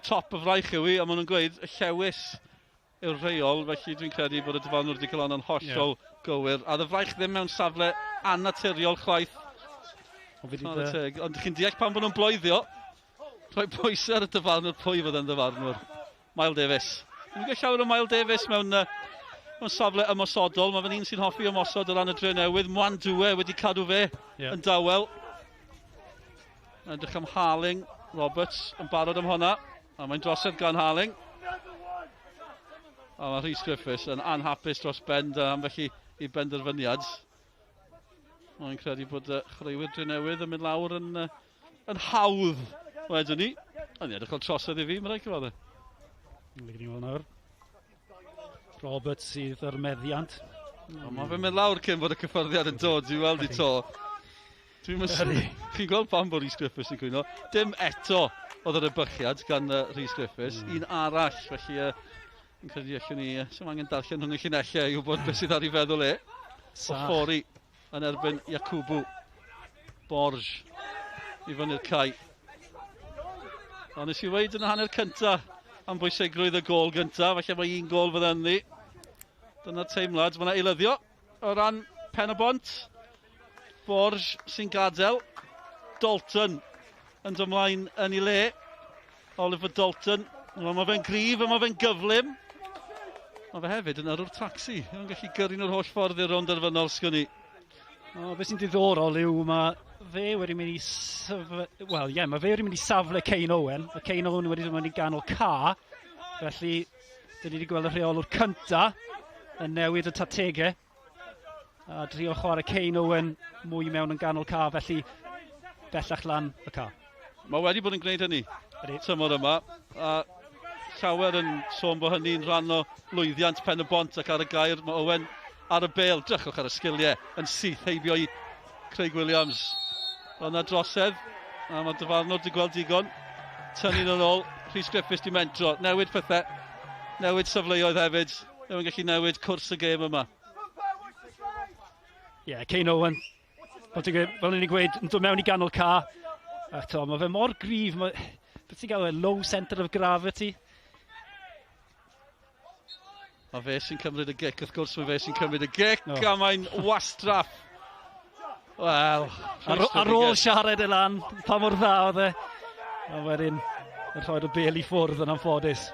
Top y fraich yw i, a maen nhw'n gweud y llewis yw'r rheol, felly dwi'n credu bod y dyfarnwr wedi cael honno'n hollol yeah. gywir. A y fraich ddim mewn safle annaturiol chwaith. Ond Ond chi'n deall pan bod nhw'n bloeddio, rhoi pwysau ar y dyfarnwr pwy fod yn ddyfarnwr. Miles Davis. Dwi'n gweld llawer o Miles Davis mewn, mewn safle ymosodol. Mae fe'n un sy'n hoffi ymosod o ran y dre newydd. Mwandwe wedi cadw fe yn dawel. Edrych am Harling. Roberts yn barod am honna. A mae'n drosedd gan Harling. A mae Rhys Griffiths yn anhapus dros ben am felly i benderfyniad. Mae'n credu bod y chwaraewyr dre newydd yn mynd lawr yn, yn hawdd wedyn ni. Ond i edrych fel trosedd i fi, mae'n rhaid cyfadde. Mae'n ni weld nawr. Roberts sydd ar meddiant. Mm. Mae fe'n mynd lawr cyn bod y cyffyrddiad yn dod i weld i to. Dwi'n myslu. Chi'n gweld pam bod Rhys Griffiths yn cwyno. Dim eto oedd yr ebychiad gan Rhys Griffiths. Un arall, felly yn credu allwn ni, sy'n angen darllen rhwng y llinellau i wybod beth sydd ar ei feddwl e. Ofori yn erbyn Yakubu. Borge i fyny'r cae. Ond nes i weid yn y hanner cynta am bwysigrwydd y gôl gynta, falle mae un gôl fydda ynddi. Dyna'r teimlad. Mae yna eilyddio o ran Pen y Bont. Borge sy'n gadael. Dalton yn dod ymlaen yn ei le. Oliver Dalton. Wel, mae fe'n gryf a mae fe'n gyflym. Mae fe hefyd yn yrrwr tacsi. Mae'n gallu gyrru nhw'r holl ffordd i'r rownd derfynol, sgwn i. O, beth sy'n diddorol yw mae fe wedi mynd i safle... Wel, ie, yeah, mae fe wedi mynd i safle Kane Owen. Mae Kane Owen wedi mynd i ganol ca. Felly, dyn ni wedi gweld y rheolwr cynta yn newid y tategau. A drio chwarae Kane Owen mwy mewn yn ganol ca, felly bellach lan y ca. Mae wedi bod yn gwneud hynny tymor yma. A llawer yn sôn bod hynny'n rhan o lwyddiant Pen y Bont ac ar y gair mae Owen ar y bêl. Drychwch ar y sgiliau yn syth heibio i Craig Williams. Ond yna drosedd, a mae dyfarnwr wedi gweld digon. Tynnu nhw'n ôl, Rhys Griffiths di mentro, newid pethau, newid safleoedd hefyd. Mae'n gallu newid cwrs y gêm yma. Ie, yeah, Kane Owen, fel ni'n gweud, yn dod mewn i ganol ca. A to, mae fe mor gryf, mae, beth ti'n gael e, low centre of gravity. Mae fe sy'n cymryd y gic, wrth gwrs mae fe sy'n cymryd y gic, oh. A mae'n wastraff. Wel, ar, ar ôl siarad e lan, pa mor dda oedd e. A wedyn, yn rhoi'r bel i ffwrdd yn anffodus.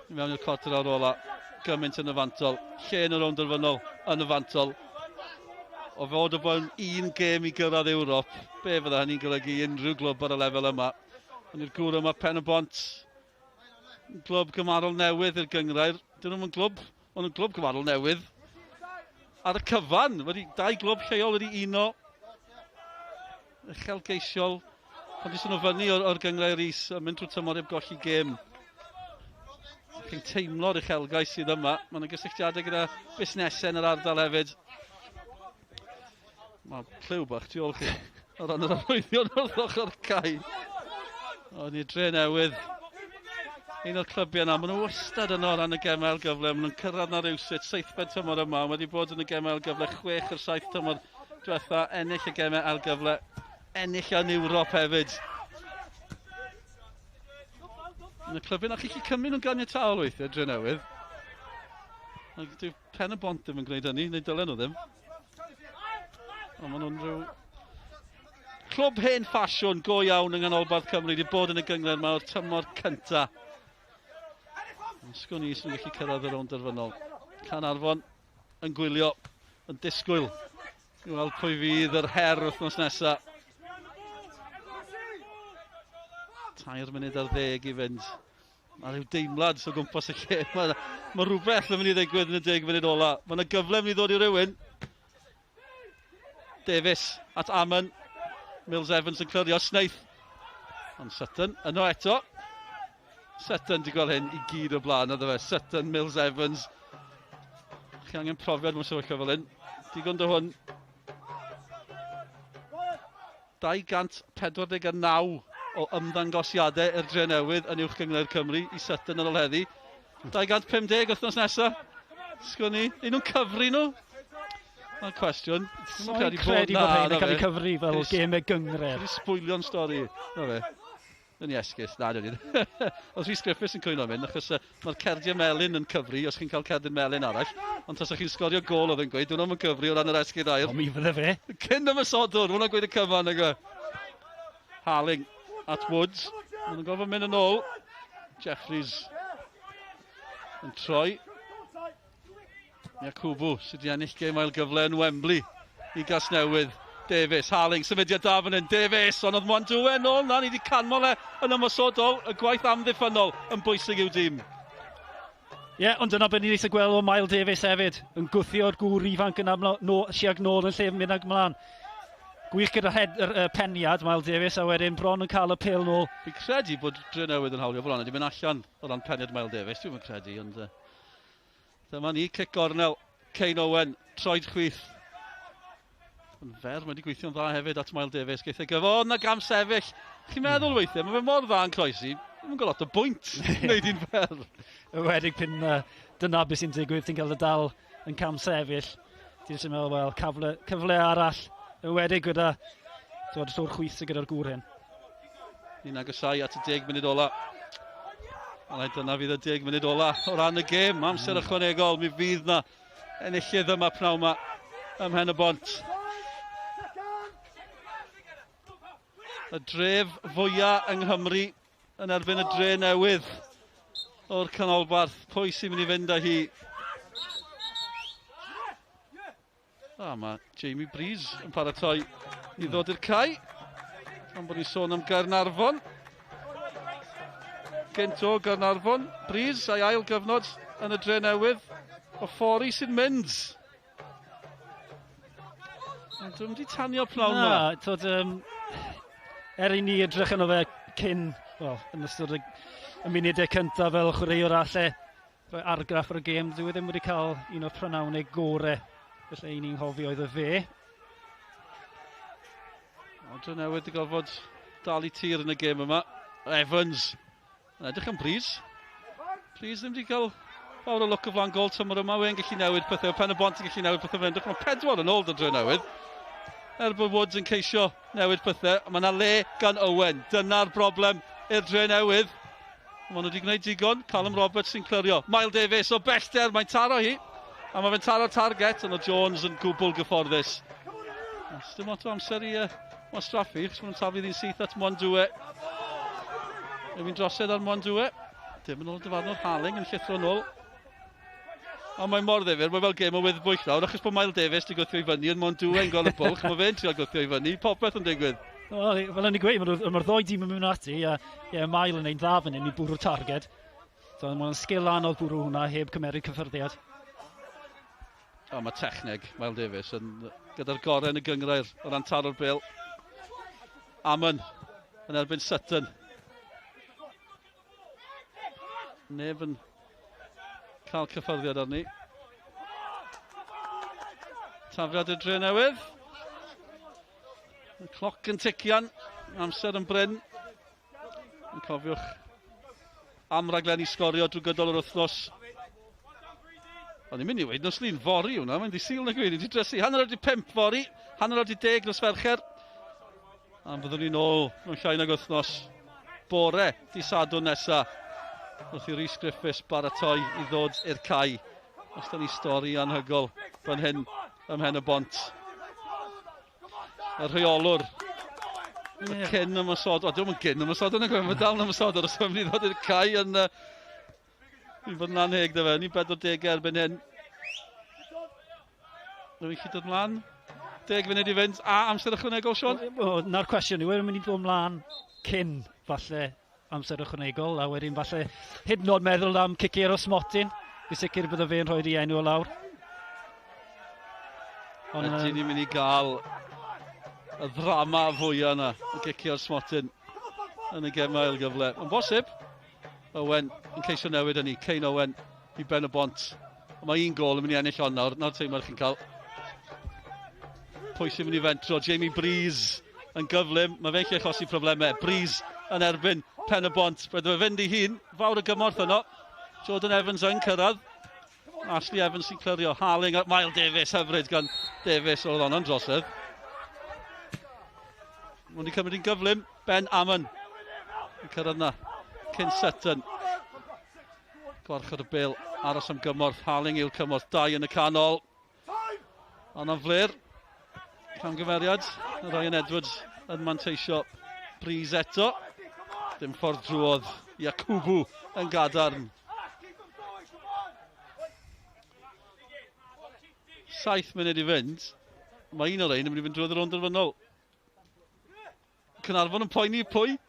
I mewn i'r cwarter awr ola, gymaint yn y fantol, lle yn y rownd derfynol yn y fantol. O fod o fewn un gêm i gyrraedd Ewrop, be fydda hynny'n golygu i unrhyw glwb ar y lefel yma. Ond i'r gŵr yma, Pen y Bont, glwb gymarol newydd i'r gynghrair. Dyn nhw'n glwb, ond yn glwb gymarol newydd. Ar y cyfan, wedi dau glwb lleol wedi uno. Uchelgeisiol. Pan ddysyn nhw fyny o'r, or gynghrair is, yn mynd trwy tymor heb golli gêm. Chi'n teimlo'r uchelgais sydd yma. Mae yna gysylltiadau gyda busnesau yn yr ardal hefyd. Mae clyw bach tu ôl chi o ran yr arwyddion wrth ochr cae. O, ni dre newydd. Un o'r clybiau yna, maen nhw wastad yno o ran y gemau ail gyfle, maen nhw'n cyrraedd na rywsut, seithfed tymor yma, wedi bod yn y gemau ail gyfle chwech o'r saith tymor diwetha, ennill y gemau ail gyfle, ennill yn Ewrop hefyd. Yn y clybiau yna, chi'n gallu cymryd nhw'n ganiataol weithiau, Drenewydd. Ac dyw Pen y Bont ddim yn gwneud hynny, neu dylen nhw ddim. Ond maen nhw'n rhyw clwb hen ffasiwn go iawn yng nghanolbarth Cymru wedi bod yn y gynghrair yma o'r tymor cynta. Ond sgwn i sy'n gallu cyrraedd y rownd derfynol. Caernarfon yn gwylio, yn disgwyl i weld pwy fydd yr her wythnos nesaf. 13 munud i fynd. Mae rhyw deimlad o gwmpas y lle. Mae rhywbeth yn mynd i ddigwydd yn y 10 munud ola. Mae yna gyfle mynd i ddod i rywun. Davies at Amon. Mills Evans yn clirio. Snaith. Ond Sutton yno eto. Sutton di gweld hyn i gyd o blaen, oedd fe. Sutton, Mills Evans. Chi angen profiad mewn sefyllfa fel hyn. Digon dy hwn. 249 o ymddangosiadau i'r Drenewydd yn Uwch Gynghrair Cymru i Sutton ar ôl heddi. 250 wythnos nesaf. Sgwn i. Un nhw'n cyfri nhw? Mae'n cwestiwn. So'n credu bod rhain yn cael eu cyfri fel gemau gynghrair. Wedi sbwylio'n stori. Na fe. Yn i esgus, na, dwi'n ni. Oedd Rhys Griffiths yn cwyno am hyn, achos mae'r cerdiau melyn yn cyfri, os chi'n cael cerdyn melyn arall. Ond tas chi'n sgorio gol oedd yn gweud, dwi'n yn cyfri o ran yr esgyd aur. O, mi fydde fe. Cyn ymosodwr, hwnna'n gweud y cyfan, nag e. Harling at Woods. Maen nhw'n gorfod mynd yn ôl. Jeffries yn troi. Yakubu sydd wedi ennill gêm ail gyfle yn Wembley i Gasnewydd. Davies, Harling, symudiad da fan hyn. Davies, ond oedd Mwandwe nôl na, ni wedi canmol e yn ymosodol. Y gwaith amddiffynnol yn bwysig i'w dîm. Ie, yeah, ond dyna beth ni'n eisiau gweld o Mael Davies hefyd, yn gwthio'r gŵr ifanc yna no, siag nôl yn lle mynd ag mlaen. Gwych gyda head, peniad Mael Davies a wedyn bron yn cael y pêl nôl. Fi'n credu bod Drenewydd yn hawlio bron wedi mynd allan o ran peniad Mael Davies, dwi'n credu, ond dyma ni, cic gornel, Kane Owen, troed chwith. Yn fer, mae wedi gweithio'n dda hefyd at Mael Davies. Geith e gyfo, na gam sefyll. Chi'n meddwl weithiau, mae fe mor dda yn croesi, ddim yn gael lot o bwynt wneud un fer. Ewedig pyn dyna beth sy'n digwydd, ti'n cael y dal yn cam sefyll. Ti'n jyst yn meddwl, wel, cyfle, cyfle arall. Ewedig gyda, twod, llw'r chwith sydd gyda'r gŵr hyn. Ni'n agosau at y 10 munud ola. Ond dyna fydd y 10 munud ola o ran y gêm. Amser ychwanegol, mi fydd na enillydd yma pnawn yma ym Mhen y Bont. Y dref fwyaf yng Nghymru yn erbyn y dre newydd o'r canolbarth. Pwy sy'n mynd i fynd â hi? A mae Jamie Breeze yn paratoi i ddod i'r cae. Ond bod ni'n sôn am Gaernarfon. Gynt o Gaernarfon, Breeze a'i ail gyfnod yn y dre newydd. O ffori sy'n mynd. Ond dwi'n wedi tanio pnawn yma. Na, twod, er i ni edrych yno fe cyn, wel, yn ystod y munudau cyntaf fel chwaraewr alle rhoi argraff ar y gêm, dwi ddim wedi cael un o'r prynawnau gore. Felly i ni'n nghofio oedd y fe. Ond Drenewydd wedi gorfod dal i tir yn y gêm yma. Evans. Yn edrych am Breeze. Breeze ddim wedi cael fawr o lwc o flaen gol tymor yma. We'n gallu newid pethau. Pen y Bont yn gallu newid pethau. Fe'n edrych. Mae pedwar yn ôl dy Drenewydd. Er bod Woods yn ceisio newid pethau. Mae yna le gan Owen. Dyna'r broblem i'r Drenewydd. Maen nhw wedi gwneud digon. Callum Roberts sy'n clirio. Mael Davies o bellter. Mae'n taro hi. A mae fe'n taro target, ond o Jones yn gwbl gyfforddus. Dim lot o amser i wastraffu, achos maen nhw'n taflu ddi'n syth at Mwandwe. Yw'n drosedd ar Mwandwe. Dim yn ôl dyfarnwr Harling yn llithro nôl. Ond mae mor ddifyr, mae fel gêm o wyddbwyll nawr, achos bod Mael Davies wedi gwthio i fyny, ond Mwandwe yn gweld y bwlch, mae fe'n trio gwthio i fyny, popeth yn digwydd. Wel, fel o'n i gweud, mae'r ma ddoi dîm yn mynd ati, a ie, Mael yn ein dda fan hyn i bwrw'r targed. So, mae'n sgil anodd bwrw hwnna heb cymeryd cyffyrddiad. O, mae techneg Mael Davies yn gyda'r gorau yn y gynghrair o ran taro'r bêl. Amon yn erbyn Sutton. Neb yn cael cyffyrddiad arni. Tafliad y dre newydd. Y cloc yn tician, amser yn brin. Yn cofiwch. am raglenni Sgorio drwy gydol yr wythnos. O'n i'n mynd i weud nos Lun, fory hwnna, mae'n ddydd Sul nag yw e, ni 'di drysu. 5:30 fory, 10:30 nos Fercher. A byddwn ni'n ôl mewn llai nag wythnos bore dydd Sadwrn nesa wrth i Rhys Griffiths baratoi i ddod i'r cae. Os da ni stori anhygol fan hyn ym Mhen y Bont. Y rheolwr, y cyn ymosod, o, diolch yn gyn ymosod yn y gwe, mae dal yn ymosod ar os mynd i ddod i'r cae yn... Fi'n bod yn anheg da fe, ni'n 40 erbyn hyn. Rwy'n gallu dod mlaen. 10 funud i fynd, a amser ychwanegol, Sean? Wel, na'r cwestiwn yw, yn mynd i ddod mlaen cyn, falle, amser ychwanegol, a wedyn falle hyd yn oed meddwl am cicio o'r smotyn. Fi sicr bydde fe'n rhoi ei enw o lawr. Ond ydyn ni'n mynd i gael y ddrama fwyaf yna, y gicio o'r smotyn yn y gem ail gyfle. Yn bosib, Owen yn ceisio newid hynny, Kane Owen i Ben y Bont. Mae un gol yn mynd i ennill hon nawr, nawr teimlad chi'n cael. Pwy sy'n mynd i fentro? Jamie Breeze yn gyflym, mae fe'n lle achosi problemau. Breeze yn erbyn Pen y Bont. Roedd fe fynd i hun, fawr o gymorth yno. Jordan Evans yn cyrraedd. Ashley Evans sy'n clirio. Harling, Miles Davis hyfryd gan Davis, oedd honno'n drosedd. Mae'n wedi cymryd yn gyflym. Ben Amon yn cyrraedd na. Cyn Sutton. Gwarchod y bêl, aros am gymorth. Harling yw'r cymorth. Dau yn y canol. Anna'n fler. Camgymeriad. Ryan Edwards yn manteisio. Breeze eto. Dim ffordd drwodd. Yakubu yn gadarn. 7 munud i fynd. Mae un o'r ein yn mynd i fynd drwodd yr rownd derfynol. Caernarfon yn poeni pwy?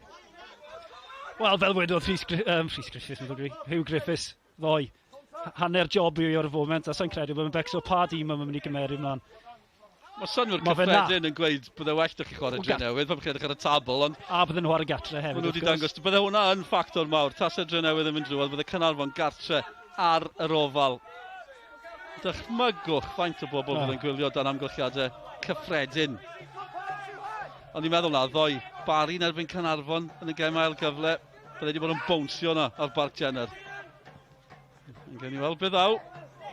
Wel, fel wedodd Rhys, Rhys Griffiths, Hugh Griffiths, ddoe. Hanner job yw i o'r foment, a sa'n credu bod yn becso pa dîm mae'n mynd i gymeru ymlaen. Mae synnwyr cyffredin yn gweud bydde well da chi chwarae Dre Newydd, pan chi'n edrych ar y tabl, ond... A bydden nhw ar y gatre hefyd, Maen nhw wedi dangos, bydde hwnna yn ffactor mawr. Tasau Dre Newydd yn mynd drwodd, bydde Caernarfon gartre ar yr ofal. Dychmygwch faint o bobl bydde'n gwylio dan amgylchiadau cyffredin. Ond i'n meddwl na, ddoe, Barry'n erbyn Caernarfon yn y gem ail gyfle, bydde wedi bod yn bownsio yna ar Barc Jenner. Yn gen i weld beth ddaw.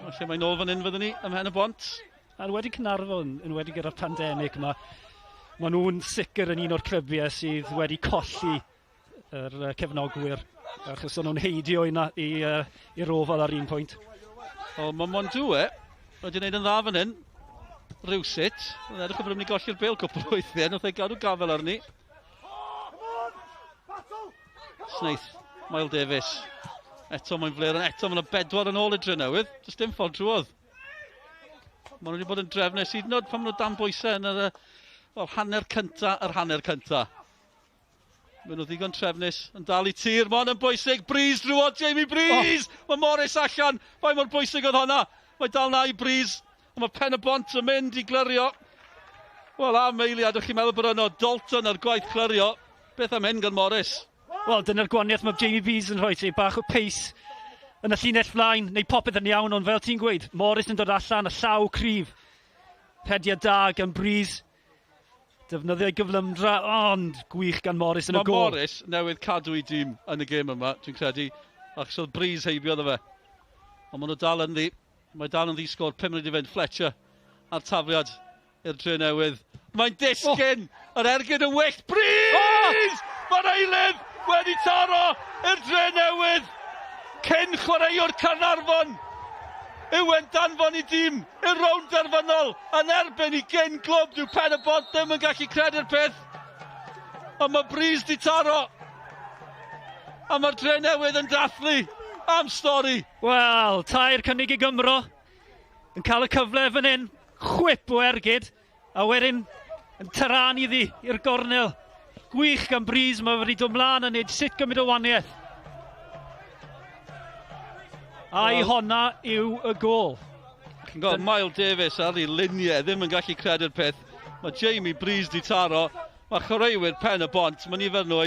Felly mae'n ôl fan hyn fyddwn ni ym Mhen y Bont. A wedi Caernarfon, yn wedi gyda'r pandemig yma, maen nhw'n sicr yn un o'r clybiau sydd wedi colli yr cefnogwyr, achos o'n nhw'n heidio i'r ofal ar un pwynt. O, mae Mondue wedi gwneud yn dda fan hyn, rywsut. Yn edrych o bod yn mynd i golli'r bêl cwpl o weithiau, nath e gadw gafel arni. Snaith, Miles Davis. Eto mae'n fler, ond eto mae'n bedwar yn ôl i Drenewydd. Does dim ffordd drwodd. Maen nhw wedi bod yn drefnus, hyd yn oed pan maen nhw dan bwysau yn yr hanner cynta, yr hanner cynta. Maen nhw ddigon trefnus yn dal i tir. Mae hwn yn bwysig. Breeze drwodd, Jamie Breeze! Oh. Mae Morris allan. Faint mor bwysig oedd hwnna. Mae dal na i Breeze. Ond mae Pen y Bont yn mynd i glirio. Wel, am eiliad, o'ch chi'n meddwl bod yno Dalton ar gwaith clirio. Beth am hyn gan Morris? Wel, dyna'r gwahaniaeth mae Jamie Breeze yn rhoi ti. Bach o pace yn y llinell flaen, neu popeth yn iawn, ond fel ti'n gweud, Morris yn dod allan, y llaw cryf. Rhediad da gan Breeze. Defnyddio ei gyflymdra, ond gwych gan Morris yn y gol. Mae Morris newydd cadw ei dîm yn y gêm yma, dwi'n credu, achos oedd Breeze heibio iddo fe. Ond maen nhw dal yn ddi. Mae dal yn ddi sgôr, 5 munud i fynd, Fletcher a'r tafliad i'r Dre Newydd. Mae'n disgyn! Oh. Yr ergyd yn wyllt. Breeze! Oh! Mae'r eilydd wedi taro i'r Dre Newydd! Cyn chwaraewr Caernarfon yw e'n danfon i dîm i'r rownd derfynol yn erbyn i gyn glwb. Dyw Pen y Bont ddim yn gallu credu'r peth. Ond mae Breeze di taro. A mae'r Dre Newydd yn dathlu am stori. Wel, tair cynnig i Gymro yn cael y cyfle fan hyn. Chwip o ergyd. A wedyn yn taran iddi i'r gornel. Gwych gan Breeze, mae wedi dod mlaen a wneud sut gymryd o waniaeth. A'i honna yw y gôl. Chi'n gweld Miles Davis ar ei luniau, ddim yn gallu credu'r peth. Mae Jamie Breeze di taro. Mae chwaraewyr Pen y Bont, mae nifer nhw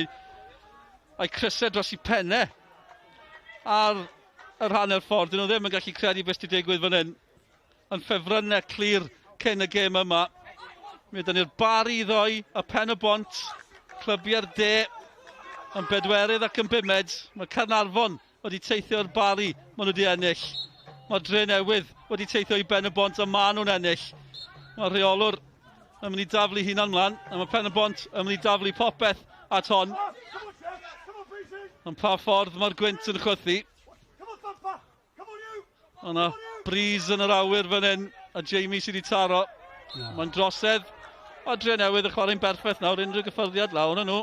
a'i crysau dros eu pennau ar yr hanner ffordd. Dyn nhw ddim yn gallu credu beth sydd wedi digwydd fan hyn. Yn ffefrynnau clir cyn y gêm yma. Mi ydyn ni'r Barri ddoe, y Pen y Bont, clybiau'r de. Yn bedwerydd ac yn bumed, mae Caernarfon wedi teithio i'r Bari, maen nhw wedi ennill. Mae Drenewydd wedi teithio i Ben y Bont a maen nhw'n ennill. Mae rheolwr yn mynd i daflu hunan mlaen, a mae Pen y Bont yn mynd i daflu popeth at hon. Ond pa ffordd mae'r gwynt yn chwythu. Yna Breeze yn yr awyr fan hyn, a Jamie sydd wedi taro. Yeah. Mae'n drosedd. A Drenewydd yn chwarae'n berffaith nawr, unrhyw gyffyrddiad lawr nhw.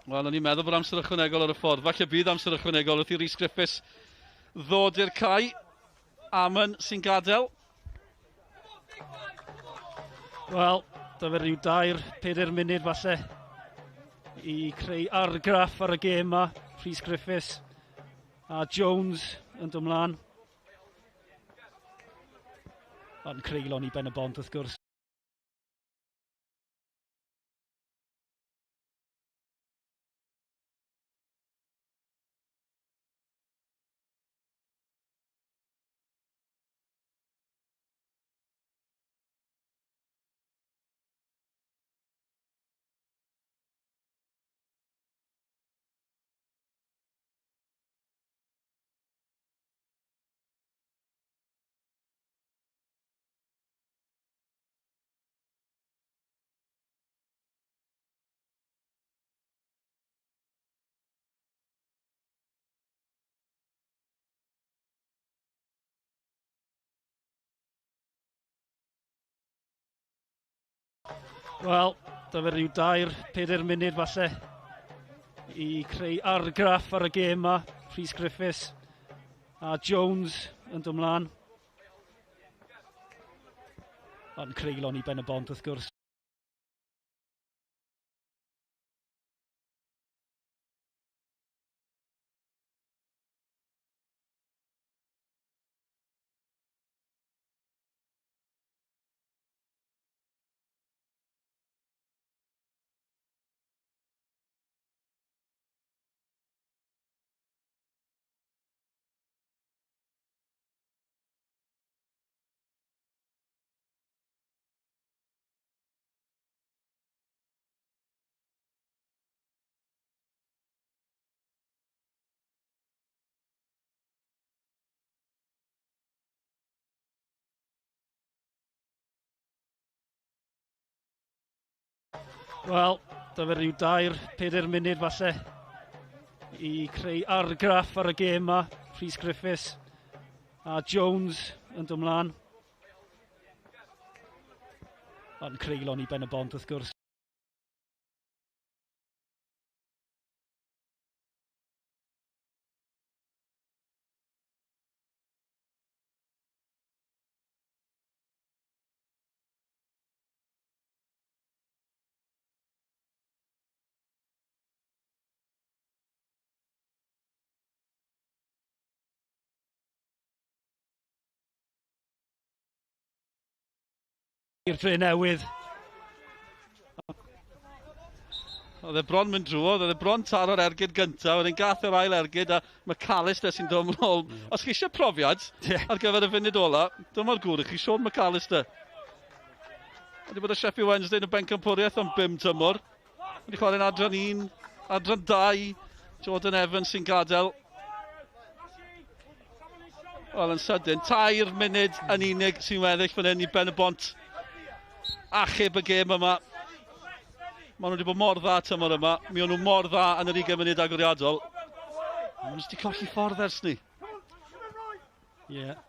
Wel, o'n i'n meddwl bod amser ychwanegol ar y ffordd. Falle bydd amser ychwanegol wrth i Rhys Griffiths ddod i'r cae. Amon sy'n gadael. Wel, dyma rhyw 3-4 munud falle i creu argraff ar y gêm yma. Rhys Griffiths a Jones yn dod mlaen. Ond creulon i Ben y Bont wrth gwrs. Wel, dyma rhyw 3-4 munud falle i creu argraff ar y gêm yma. Rhys Griffiths a Jones yn dod mlaen. Ond creulon i Ben y Bont wrth gwrs. Wel, dyma rhyw 3-4 munud falle i creu argraff ar y gêm yma. Rhys Griffiths a Jones yn dod mlaen. Ond creulon i Ben y Bont wrth gwrs. I'r Drenewydd. Oedd e bron mynd drwodd, oedd e bron taro'r ergyd gyntaf, wedyn gath yr ail ergyd a McAllister sy'n dod ymlaen. Os chi eisiau profiad ar gyfer y funud ola, dyma'r gŵr i chi, Sean McAllister. Wedi bod y Sheffield Wednesday yn y bencampwriaeth am 5 tymor. Wedi chwarae'n adran 1, adran 2, Jordan Evans sy'n gadael. Wel, yn sydyn, 3 munud yn unig sy'n weddill fan hyn i Ben y Bont achub y gêm yma. Maen nhw wedi bod mor dda tymor yma. Mi o'n nhw mor dda yn yr 20 munud agoriadol. Maen nhw wedi colli ffordd ers ni. Ie. Yeah.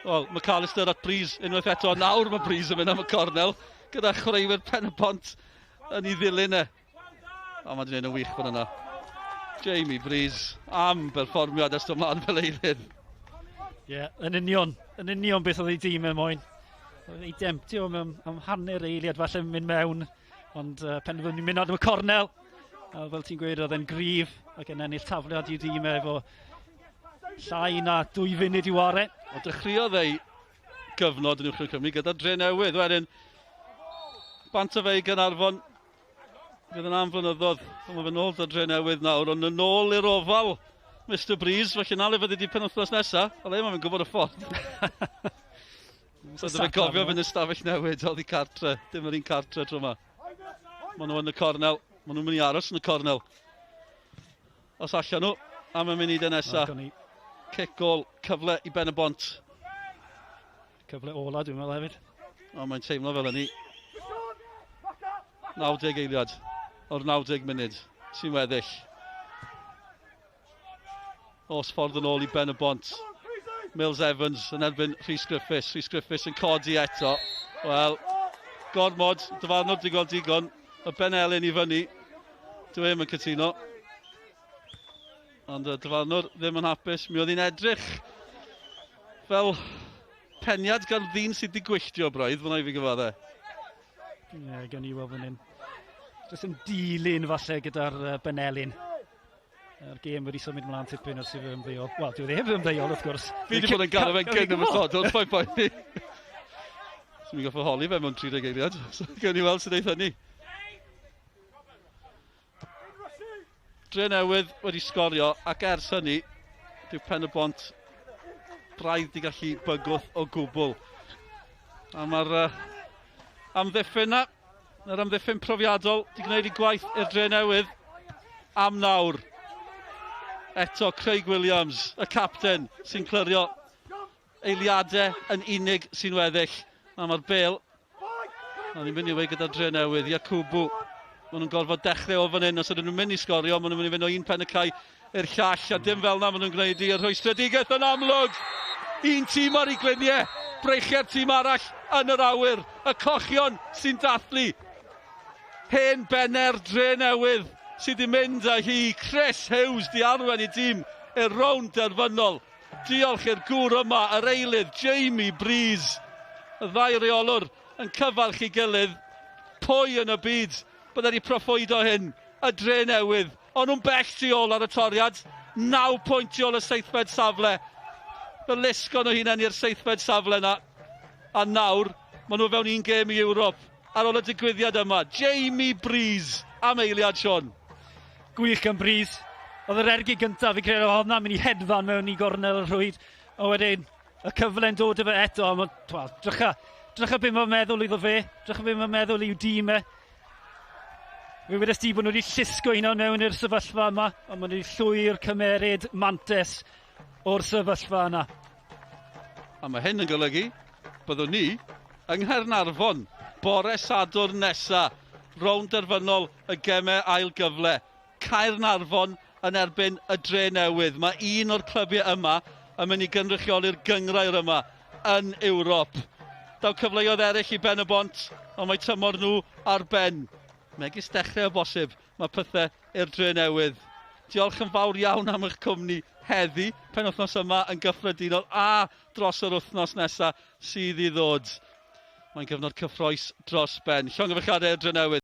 Wel, McAllister at Breeze unwaith eto. Nawr mae Breeze yn mynd am y cornel gyda chwaraewyr Pen y Bont yn ei ddilyn e. A mae wedi gwneud yn wych fan yna. Jamie Breeze am berfformiad ers dod mlaen fel eilydd. Ie, yeah, yn union beth oedd ei dîm e moyn. Ei demtio am hanner eiliad falle mynd mewn, ond penderfynu mynd am y cornel. A fel ti'n gweud, oedd e'n gryf ac yn ennill tafliad i'w dîm efo llai na 2 funud i ware. O, dechreuodd ei gyfnod yn Uwch Cymru gyda Drenewydd. Wedyn, bant o fe i Gaernarfon. Fydd yn am flynyddoedd, ond mae fe nôl 'da Drenewydd nawr, ond yn ôl i'r ofal Mr Breeze, felly na le fyddi di penwythnos nesa, o le mae fe'n gwybod y ffordd. So dwi'n cofio fynd y stafell newid, oedd i cartre, dim yr un cartre tro yma. Maen nhw yn y cornel. Maen nhw'n mynd i aros yn y cornel. Os allan nhw am y munudau nesaf. Cic gol, cyfle i Ben y Bont. Cyfle ola, dwi'n meddwl hefyd. O, mae'n teimlo fel hynny. 90 eiliad o'r 90 munud sy'n weddill. Os ffordd yn ôl i Ben y Bont. Mills Evans yn erbyn Rhys Griffiths. Rhys Griffiths yn codi eto. Wel, gormod, dyfarnwr di gweld digon. Y Ben Elin i fyny. Dwi ddim yn cytuno. Ond y dyfarnwr ddim yn hapus. Mi oedd hi'n edrych fel peniad gan ddyn sydd wedi gwylltio braidd, fyna i fi gyfadde. Ie, yeah, gan i weld fan hyn. Jyst yn dilyn falle gyda'r Benelin. Yr gêm wedi symud mlaen tipyn ers i fe ymddeol. Wel, dwi ddim ymddeol, wrth gwrs. Fi wedi bod yn gadw fe'n gyn ymwysodol, ffaith poeni. So mi'n goffa holi fe mewn 30 eiliad. So, gawn ni weld sy'n eith hynny. Dre Newydd wedi sgorio ac ers hynny, dyw Pen y Bont braidd di gallu bygwth o gwbl. A mae'r amddiffyn na, yr amddiffyn profiadol, di gwneud ei gwaith i'r Dre Newydd am nawr. Eto Craig Williams, y capten, sy'n clirio eiliadau yn unig sy'n weddill. A mae'r bel, a ni'n mynd i wei gyda'r Dre Newydd, Yakubu. Maen nhw'n gorfod dechrau o fan hyn, os ydyn nhw'n mynd i sgorio, maen nhw'n mynd i fynd o un pen y cae i'r llall, a dim fel na maen nhw'n gwneud i. Y rhwystredigaeth yn amlwg! Un tîm ar ei gliniau, breichiau'r tîm arall yn yr awyr. Y cochion sy'n dathlu. Hen benner Dre Newydd sydd wedi mynd â hi. Chris Hughes di arwain i dîm i'r rownd derfynol. Diolch i'r gŵr yma, yr eilydd, Jamie Breeze. Y ddau reolwr yn cyfarch i gilydd. Pwy yn y byd bydde wedi proffwydo hyn? Y Dre Newydd. O'n nhw'n bell tu ôl ar y toriad. 9 pwynt tu ôl y seithfed safle. Fe lusgo nhw hunain i'r seithfed safle yna. A nawr, maen nhw fewn un gêm i Ewrop. Ar ôl y digwyddiad yma, Jamie Breeze am eiliad, Sean. Gwych gan Breeze. Oedd yr ergyd gyntaf fi credu oedd hwnna'n mynd i hedfan mewn i gornel y rhwyd. A wedyn, y cyfle'n dod efo eto. Wel, drycha be mae'n meddwl iddo fe. Drycha be mae'n meddwl i'w dîm e. Fe wedes di bod nhw wedi llusgo hunan mewn i'r sefyllfa yma, ond maen nhw wedi llwyr cymeryd mantes o'r sefyllfa yna. A mae hyn yn golygu byddwn ni yng Nghaernarfon bore Sadwrn nesa, rownd derfynol y gemau ail gyfle. Caernarfon yn erbyn y Dre Newydd. Mae un o'r clybiau yma yn mynd i gynrychioli'r gynghrair yma yn Ewrop. Daw cyfleoedd eraill i Ben y Bont, ond mae tymor nhw ar ben. Megis dechrau o bosib, mae pethau i'r Dre Newydd. Diolch yn fawr iawn am eich cwmni heddi, penwythnos yma yn gyffredinol a dros yr wythnos nesaf sydd i ddod. Mae'n gyfnod cyffrous dros ben. Llongyfarchiadau i'r Dre Newydd.